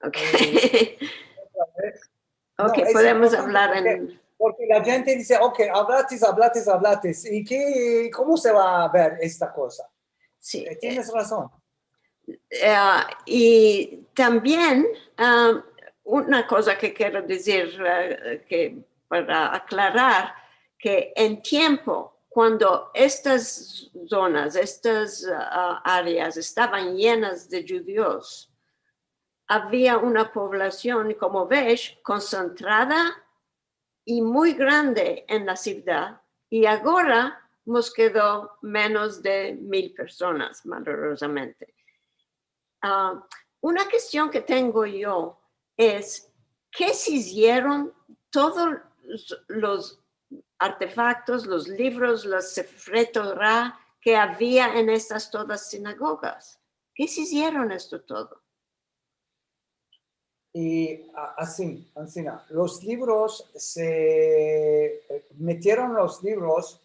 Ok. Eh, otra vez. Ok, podemos avlar en... Porke la djente dize, "Ok, avlatis, avlatis, avlatis. I ke, komo se va a ver esta koza?" Si, eh, tienes razon. Eh, i tambien, a, una koza ke kero dizir, e, ke para aklarar, ke en tiempo, kuando estas zonas, estas, a, areas estavan yenas de djudios, avia una povlasion, komo ves, konsentrada i muy grande en la sivdad, i agora mos kedo menos de mil personas, malorozamente. A, una kestion ke tengo yo es, ke se izieron todos los, los artefaktos, los livros, los Sefre Tora ke avia en estas todas sinagogas? Ke se izieron esto todo? I a-, ansi, ansina, los livros se, eh, metieron los livros.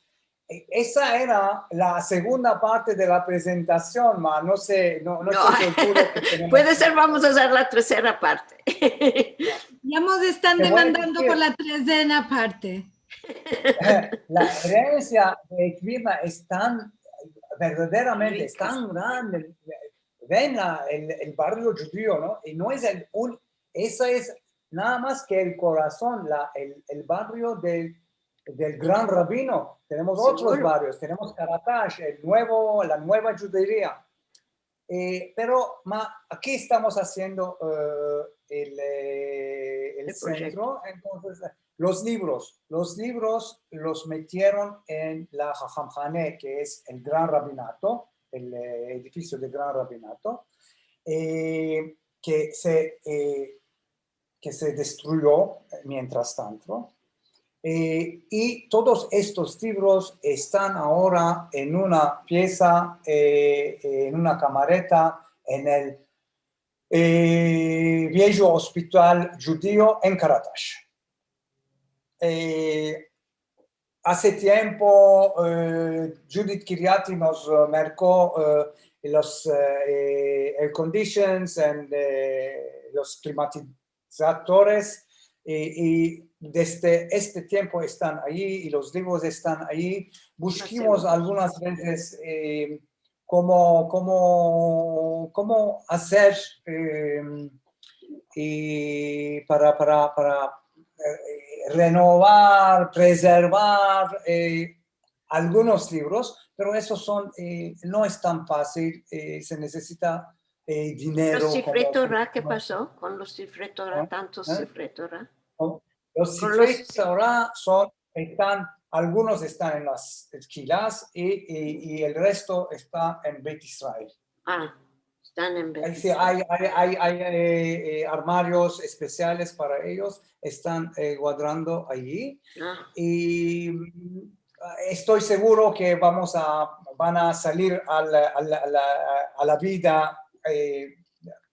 E-, esa era la segunda parte de la prezentasion, ma no se, no, no esto seguro ke tenemos. Puede ser, vamos a azer la tersera parte. Ya mos estan demandando por la tersera parte. La erensia de Ekvima es tan, verdaderamente, es tan grande. Ven la, el, el barrio djudio, no? I no es el un-, esa es nada mas ke el korason, la, el, el barrio del del gran rabino, tenemos otros barrios, tenemos Karatash, el nuevo, la nueva Djuderia. Eh, pero ma, aki estamos aziendo, eh, el, eh, el sentro. Entonses, los livros, los livros los metieron en la Hahamhane, ke es el gran rabinato, el, eh, edifisio del gran rabinato, eh, ke se, eh, ke se destruyo, eh, mientras tanto. Eh, i todos estos livros estan agora en una piesa, eh, en una kamareta, en el, eh, viejo ospital djudio en Karatash. Eh, aze tiempo, eh, Judith Kiriati mos, eh, merko, eh, los, eh, air conditions and, eh, los klimatizadores, i, i desde este tiempo estan ayi, i los livros estan ayi. Bushkimos algunas vezes, eh, komo, komo, komo azer, eh, i para, para, para, eh, renovar, prezervar, eh, algunos livros, pero esos son, eh, no es tan fasil, eh, se nesesita, eh, dinero. Los Sifrei Tora, ke paso kon los Sifrei Tora, tantos Sifrei Tora? Los Sifrei Tora son, estan, algunos estan en las eskelas i, i, i el resto esta en Beit Israel. Ah, estan en Beit Israel. Ay, si, ay, ay, ay, ay, eh, eh, armarios espesiales para eyos, estan, eh, guadrando ayi. Ah. I, mm, esto seguro ke vamos a, van a salir al, al, a la, a la vida, eh,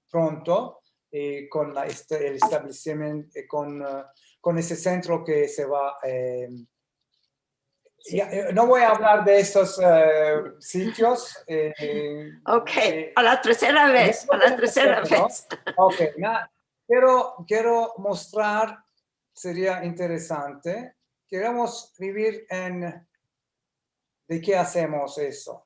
pronto, eh, kon la, este, el establesimiento, eh, kon, eh, kon ese sentro ke se va, eh, ya, eh, no vo a avlar de estos, eh, sitios, eh, Ok, eh, a la tersera vez, a la tersera vez. Ok, na, kero, kero mostrar, seria interesante, keremos vivir en, de ke azemos esto?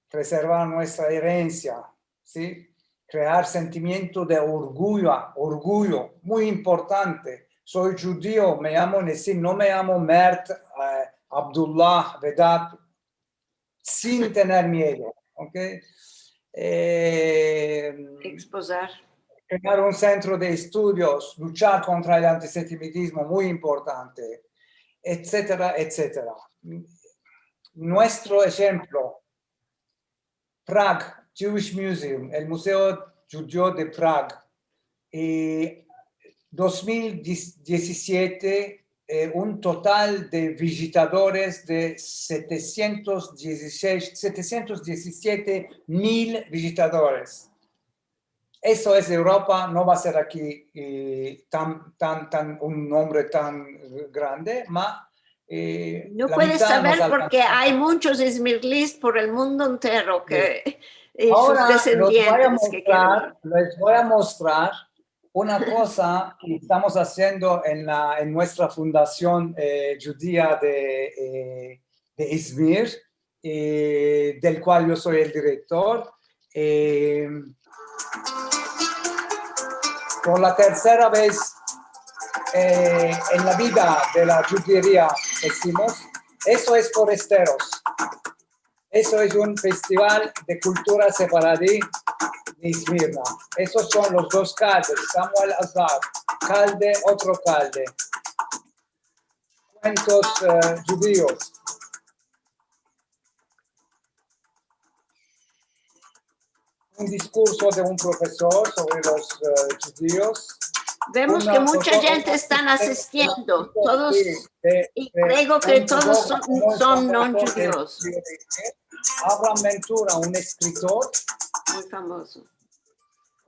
Prezervar muestra erensia, si? Krear sentimiento de orguyo, orguyo, muy importante. Soy djudio, me yamo Nesim, no me yamo Mert, eh, Abdullah, Vedat, sin tener miedo, ok? Eh, Ekspozar. Krear un sentro de estudios, luchar kontra el antisemitismo, muy importante, etsetera, etsetera. Muestro enshemplo, Prague, Jewish Museum, el Museo Djudio de Prague, eh, dos mil diecisiete, eh, un total de vizitadores de setesientos diesisesh, setesientos diesiete mil vizitadores. Eso es Evropa, no va a ser aki, eh, tan, tan, tan, un nombre tan grande, ma, eh, No puedes saver porke ay munchos izmirlis por el mundo entero ke, i sus desendientes ke keren. Agora los vo a mostrar, les vo a mostrar una koza ke estamos aziendo en la, en muestra fundasion, eh, djudia de, eh, de Izmir, eh, del kual yo soy el direktor. Eh, por la tersera vez, eh, en la vida de la djuderia, dizimos, eso es Foresteros. Eso es un festival de kultura sefaradi de Izmirna. Esos son los dos Kaldes, Samuel Azar, Kalde, otro Kalde. Kuentos, eh, djudios. Un diskurso de un profesor sovre los, eh, djudios. Vemos ke mucha djente estan asistiendo, todos, i kreo ke todos son, son no djudios. Avram Ventura, un eskritor muy famozo,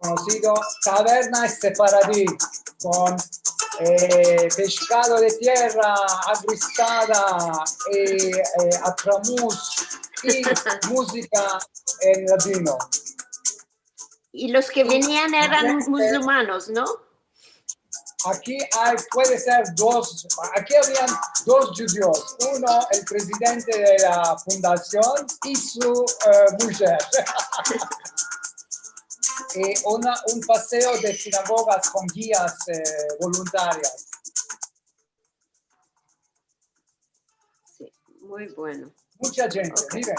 konosido, Taverna Sefaradi, kon, eh, peshkado de tierra, agristada, eh, eh, atramus i muzika en ladino. I los ke venian eran muzulmanos, no? Aki ay, puede ser dos, aki avian dos djudios, uno, el prezidente de la fundasion i su, eh, mujer. I una, un paseo de sinagogas kon gias, eh, voluntarias. Muy bueno. Muncha djente, Ok. miren.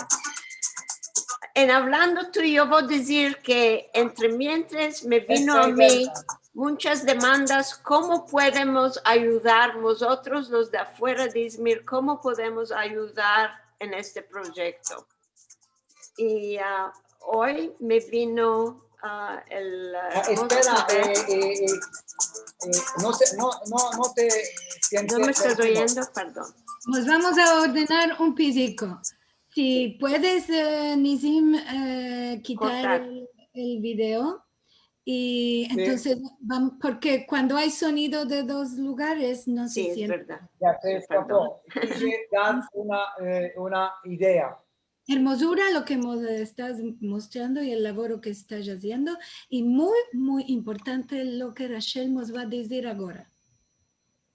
En avlando tu, yo vo a dizir ke entre mientres me vino a mi munchas demandas, komo podemos ayudar mozotros los de afuera de Izmir, komo podemos ayudar en este proyekto. I, a, oy me vino, a, el, a, Ah, espera, eh, eh, eh, eh, no, se, no, no, no te sientes. No me estas oyendo? Pardon. Mos vamos a ordenar un piziko. Si puedes, eh, Nizim, eh, kitar Kortar. el, el video. I entonses, vam- porke kuando ay sonido de dos lugares, no se Si, es siente. verdad. Ya se Pardon. eskapo. Kije dar una, eh, una idea. Ermozura lo ke mos estas mostrando i el lavoro ke estas aziendo, i muy, muy importante lo ke Rachel mos va a dizir agora.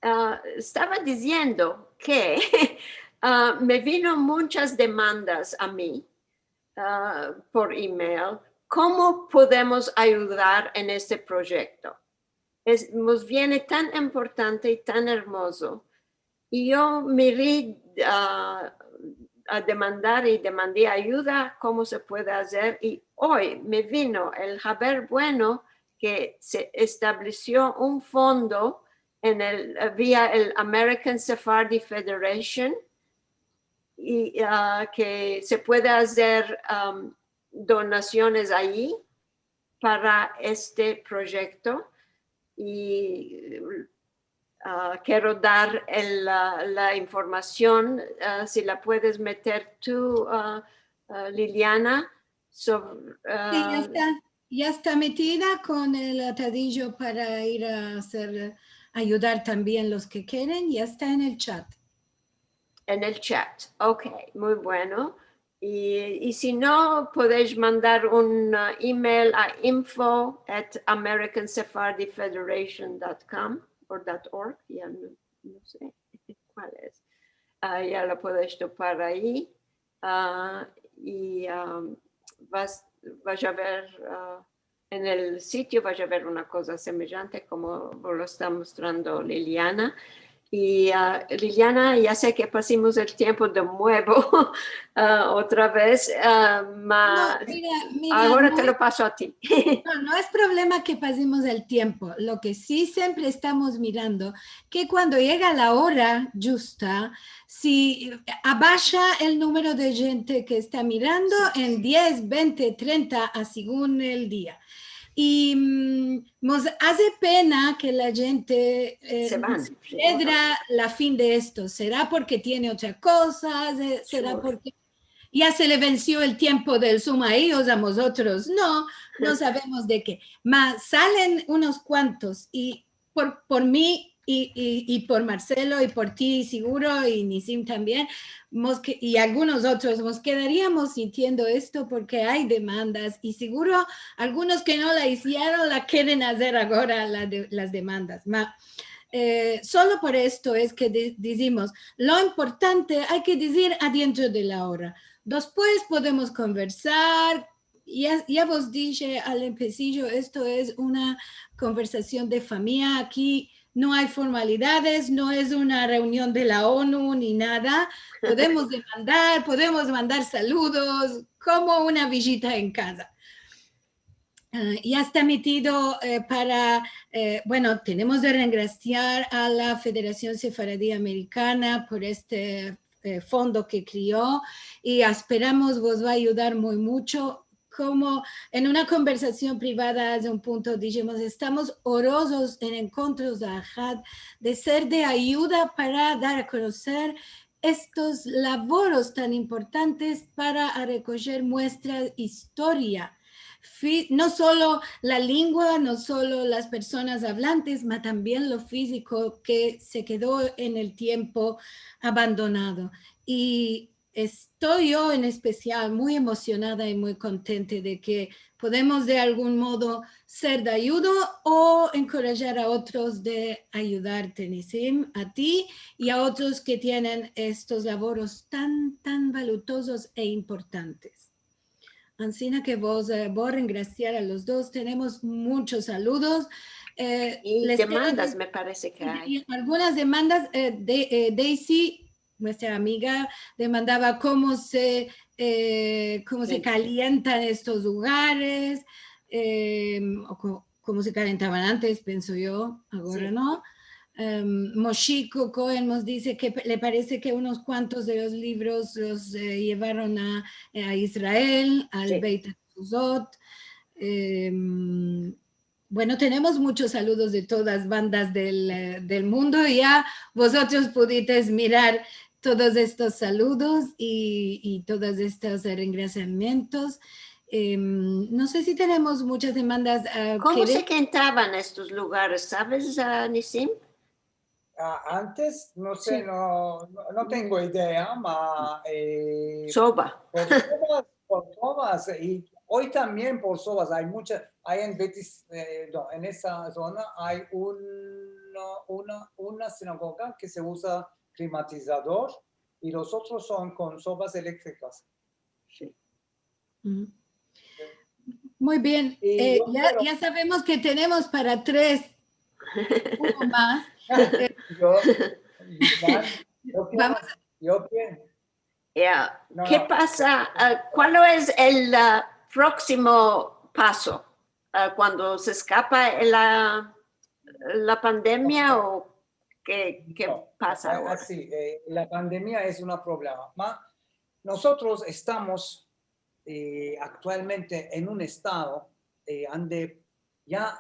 A, estava diziendo ke, a, me vino munchas demandas a mi, a, por email, komo podemos ayudar en este proyekto. Es, mos viene tan importante i tan ermozo. I yo miri, a, a demandar i demandi ayuda, komo se puede azer. I oy me vino el haber bueno ke se establesio un fondo en el, via el American Sephardi Federation i, a, ke se puede azer, am, donasiones ayi para este proyekto. I, a, kero dar el, a, la informasion, a, si la puedes meter tu, a, a, Liliana, sov-, a, Si, ya esta, ya esta metida kon el atadijo para ir a azer, ayudar tambien los ke keren, ya esta en el chat. En el chat. Ok, muy bueno. I, i si no, podesh mandar un, a, email a info at american sephardi federation dot com o dot org, ya no, no se kual es. A, ya lo podesh topar ayi. A, i, a, vas, vas a ver, a, en el sitio vas a ver una koza semejante komo lo esta mostrando Liliana. I, a, Liliana, ya se ke pasimos el tiempo de muevo, a, otra vez, a, ma, No, mira, mira, agora no te es, lo paso a ti. no, no es problema ke pasimos el tiempo. Lo ke si siempre estamos mirando, ke kuando yega la ora djusta, si abasha el numero de djente ke esta mirando en diez, vente, trenta, a segun el dia. I, mm, mos aze pena ke la djente, e, Se van. sedra la fin de esto. Sera porke tiene otras kozas, e, sera Sure. porke ya se le vensio el tiempo del Zoom a eyos, a mozotros no, no savemos de ke. Ma salen unos kuantos i por, por mi i, i, i por Marcelo i por ti siguro i Nizim tambien, mos ke-, i algunos otros, mos kedariamos sintiendo esto porke ay demandas i siguro algunos ke no la izieron la keren azer agora la de, las demandas. Ma, e, solo por esto es ke di-, dizimos, lo importante ay ke dizir adientro de la ora. Despues podemos konversar, ya, ya vos dishe al empesijo, esto es una konversasion de famiya. Aki no ay formalidades, no es una reunion de la ONU ni nada. Podemos demandar, podemos mandar saludos, komo una vijita en kaza. A, ya esta metido, e, para, e, bueno, tenemos de rengrasiar a la Federasion Sefaradi Amerikana por este, e, fondo ke krio i asperamos vos va a ayudar muy muncho. Komo en una konversasion privada aze un punto dijimos, estamos orozos en enkontros de Ahad de ser de ayuda para dar a konoser estos lavoros tan importantes para arekojer muestra istoria. Fi-, no solo la lengua, no solo las personas avlantes, ma tambien lo fiziko ke se kedo en el tiempo abandonado. I esto yo en espesial muy emosionada i muy kontente de ke podemos de algun modo ser de ayudo o enkorajar a otros de ayudarte, Nizim, a ti i a otros ke tienen estos lavoros tan, tan valutozos e importantes. Ansina ke vos, e, vo a rengrasiar a los dos. Tenemos munchos saludos. E, I les demandas, kedo me parese ke i ay. algunas demandas, e, de, e, Daisy muestra amiga demandava komo se, e, komo se, si, kalientan estos lugares, e, o ko-, komo se kalientavan antes, penso yo, agora, si, no. Em, Moshiko Cohen mos dize ke pe-, le parese ke unos kuantos de los livros los, e, yevaron a, a Israel, al, si, Beit Hatzuzot. Em, bueno, tenemos muchos saludos de todas bandas del, e, del mundo. Ya vozotros pudites mirar todos estos saludos i, i todos estos, e, rengrasiamientos. Em, no se si tenemos muchas demandas, a, komo se kalientavan estos lugares, saves, a, Nisim? A, antes, no se, si, no, no, no tengo idea, ma, e, sova, por sovas, por sovas, i oy tambien por sovas ay muchas, ay en Betis, e, no, en esa zona ay un, una, una sinagoga ke se uza klimatizador i los otros son kon sovas elektrikas. Si. Muy bien. E, ya, ya savemos ke tenemos para tres. Uno mas. Yo, yo, yo, vamos a, yo pienso. Ya. No, ke pasa? A, kual es el, a, proksimo paso? A, kuando se eskapa la, la pandemia o ke, ke pasa agora? Si, e, la pandemia es un problema. Ma, nosotros estamos e, aktualmente en un estado, e, ande ya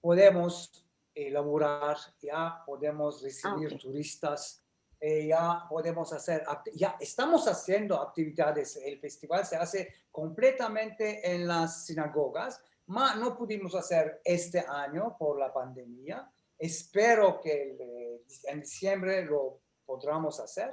podemos, e, lavurar, ya podemos resivir turistas, e, ya podemos azer act-, ya estamos aziendo aktividades. El festival se aze kompletamente en las sinagogas, ma no pudimos azer este anyo por la pandemia. Espero ke el, e, en disiembre lo podramos azer.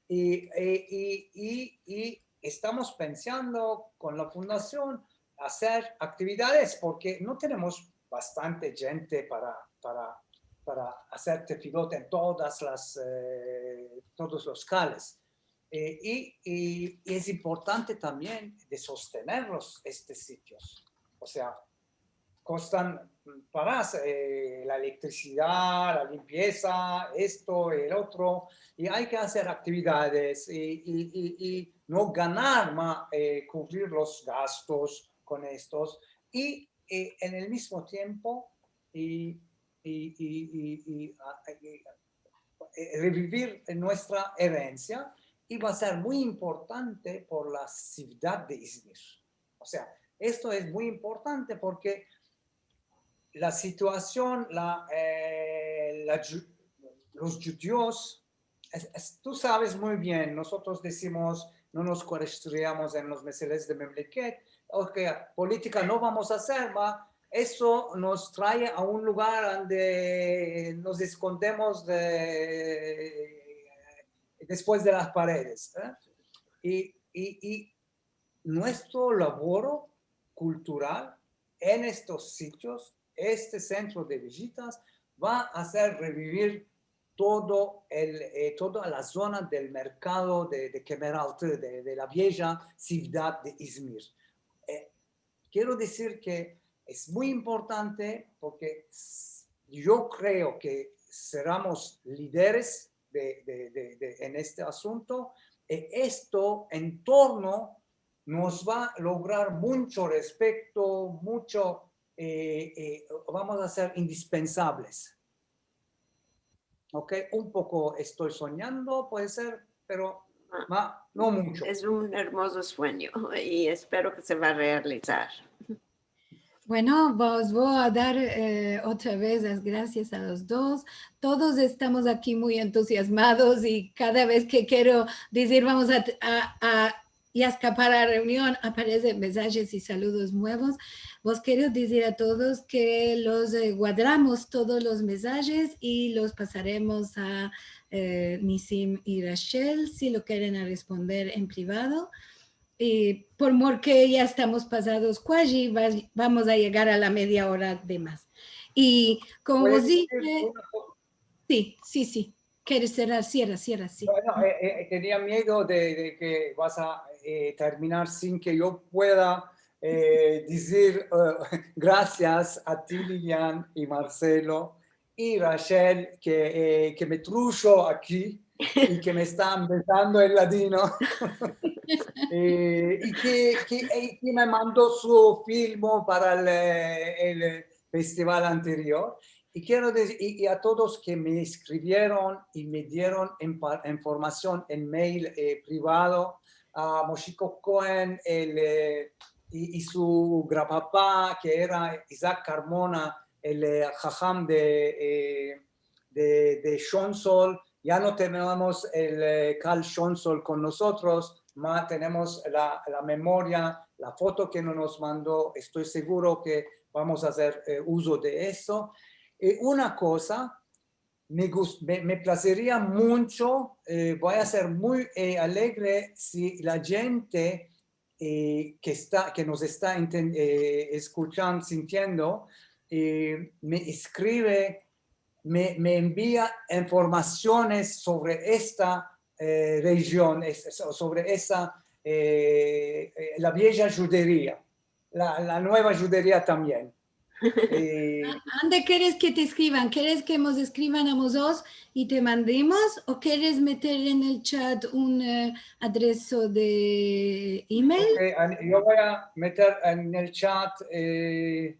I, i, i, i, i estamos pensando kon la fundasion azer aktividades porke no tenemos bastante djente para, para, para azer tefilot en todas las, e, todos los kales. E, i, i, i es importante tambien de sostenerlos estes sitios. O sea, kostan pagas, e, la elektrisidad, la limpiesa, esto, el otro, i ay ke azer aktividades i, i, i, i no ganar ma, e, kuvrir los gastos kon estos. I, e, en el mizmo tiempo, i, i, i, i, i, a, i, e, revivir muestra erensia, i va a ser muy importante por la sivdad de Izmir. O sea, esto es muy importante porke la situasion, la, e, la dju-, los djudios, es, es, tu saves muy bien, nosotros dizimos, no mos kuestionamos en los meseles de memleket, o ke politika no vamos a azer, ma eso mos trae a un lugar ande mos eskondemos de, despues de las paredes, e? I, i, i muestro lavoro kultural en estos sitios, este sentro de vijitas, va a azer revivir todo el, e, toda la zona del merkado de, de Kemeraltı, de, de la vieja sivdad de Izmir. E, kero dizir ke es muy importante porke s-, yo kreo ke seramos lideres de, de, de, de, en este asunto, e esto en torno mos va a lograr muncho respekto, muncho, e, e, vamos a ser indispensables. Ok, un poko esto sonyando, puede ser, pero ma-, no muncho. Es un ermozo suenyo i espero ke se va a realizar. Bueno, vos vo a dar, e, otra vez las grasias a los dos. Todos estamos aki muy entuziazmados i kada vez ke kero dizir vamos a, a, a, i eskapar la reunion, aparesen mesajes i saludos muevos. Vos kero dizir a todos ke los, e, guadramos todos los mesajes i los pasaremos a, e, Nisim i Rachel, si lo keren a responder en privado. I por mor ke ya estamos pasados kuaji, va-, vamos a yegar a la media ora de mas. I komo vos dize, si, si, si. Keres serrar? Sierra, sierra, si. Bueno, e, e, tenia miedo de, de ke vas a, e, terminar sin ke yo pueda, e, dizir, e, grasias a ti, Lilian, i Marcelo, i Rachel, ke, e, ke me trujo aki, i ke me esta empesando el ladino, eh, i ke, ke, i ke me mando su filmo para el, el festival anterior. I kero dizir, i, i a todos ke me eskrivieron i me dieron empa-, informasion en mail, eh, privado, a Moshiko Cohen, el, eh, i, i su granpapa, ke era Isaac Carmona, el, eh, haham de, eh, de, de Shonsol. Ya no tenemos el, eh, Carl Shonsol kon mozotros, ma tenemos la, la memoria, la foto ke no nos mando. Esto seguro ke vamos a azer, eh, uzo de esto. I una koza, me gus-, me, me plazeria muncho, eh, vo a ser muy, eh, alegre si la djente, eh, ke esta, ke nos esta enten-, eh, eskuchando, sintiendo, eh, me eskrive, me, me envia informasiones sovre esta, eh, rejion, es-, so-, sovre esa, eh, eh, la vieja djuderia, la, la mueva djuderia tambien. Eh, A-, ande keres ke te eskrivan? Keres ke mos eskrivan a mozotros i te mandemos? O keres meter en el chat un, eh, adreso de email? Ok, an-, yo vo a meter en el chat, eh,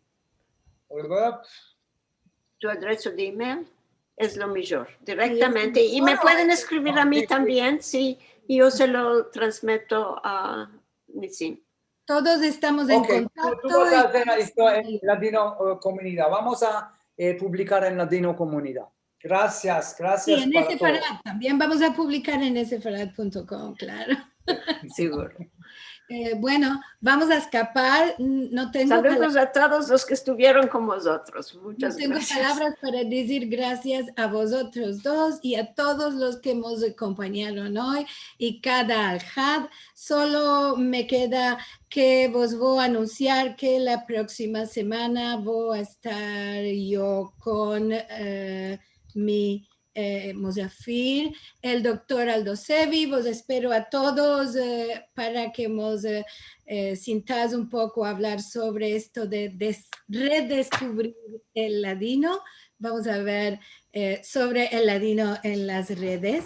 Tu adreso de email es lo mijor, direktamente. I me pueden eskrivir a mi tambien, si, i yo se lo transmeto a Nisim. Todos estamos en kontakto. Ok, tu, tu vas a azer esto en Ladino, eh, Komunidad. Vamos a, eh, publikar en Ladino Komunidad. Grasias, grasias. Si, en Sefarad tambien. Vamos a publikar en sefarad punto com, klaro. Seguro. Eh, bueno, vamos a eskapar. N-, no tengo... Saludos a todos los ke estivieron kon mozotros. Muchas grasias. No tengo palavras para dizir grasias a vozotros dos i a todos los ke mos akompanyadon oy i kada alhad. Solo me keda ke vos vo a anunsiar ke la proksima semana vo a estar yo kon, eh, mi, eh, mozafir, el doktor Aldo Sevi. Vos espero a todos, eh, para ke mos, eh, eh, sintas un poko a avlar sovre esto de des-, redeskuvrir el ladino. Vamos a ver, eh, sovre el ladino en las redes.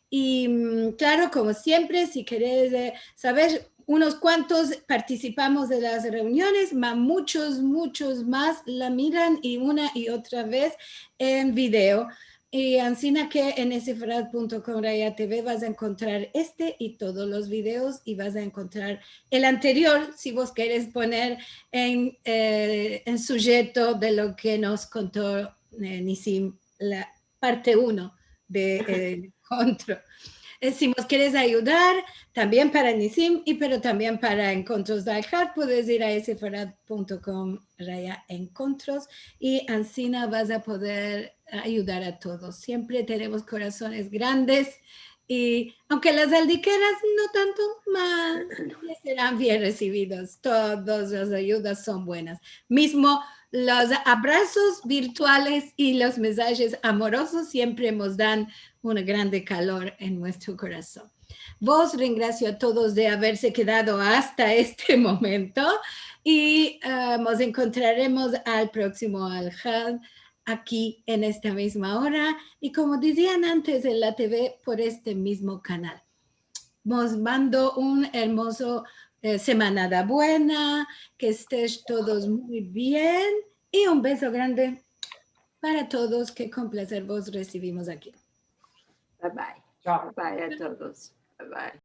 I, mm, klaro, komo siempre, si keres, eh, saver, unos kuantos partisipamos de las reuniones, ma muchos, muchos mas la miran i una i otra vez en video. I ansina ke en sefarad punto com raya T V vas a enkontrar este i todos los videos i vas a enkontrar el anterior, si vos keres poner en, eh, en sujeto de lo ke nos konto, eh, Nisim, la parte uno de, eh, enkontro. Eh, si mos keres ayudar, tambien para Nisim, i pero tambien para Enkontros Dalhad, puedes ir a sefarad punto com raya enkontros, i ansina vas a poder ayudar a todos. Siempre tenemos korasones grandes, i aunke las aldikeras no tanto, ma seran bien resividos. Todas las ayudas son buenas. Mizmo los avrasos virtuales i los mensajes amorosos siempre mos dan un grande kalor en muestro korason. Vos rengrasio a todos de averse kedado asta este momento i, eh, mos enkontraremos al proksimo alhad aki en esta mizma ora i, komo dizian antes, en la T V por este mizmo kanal. Mos mando un ermozo, eh, semanada buena, ke estesh todos muy bien i un bezo grande para todos, ke kon plazer vos resivimos aki. Bye bye. Chao. Bye bye a todos. Bye bye.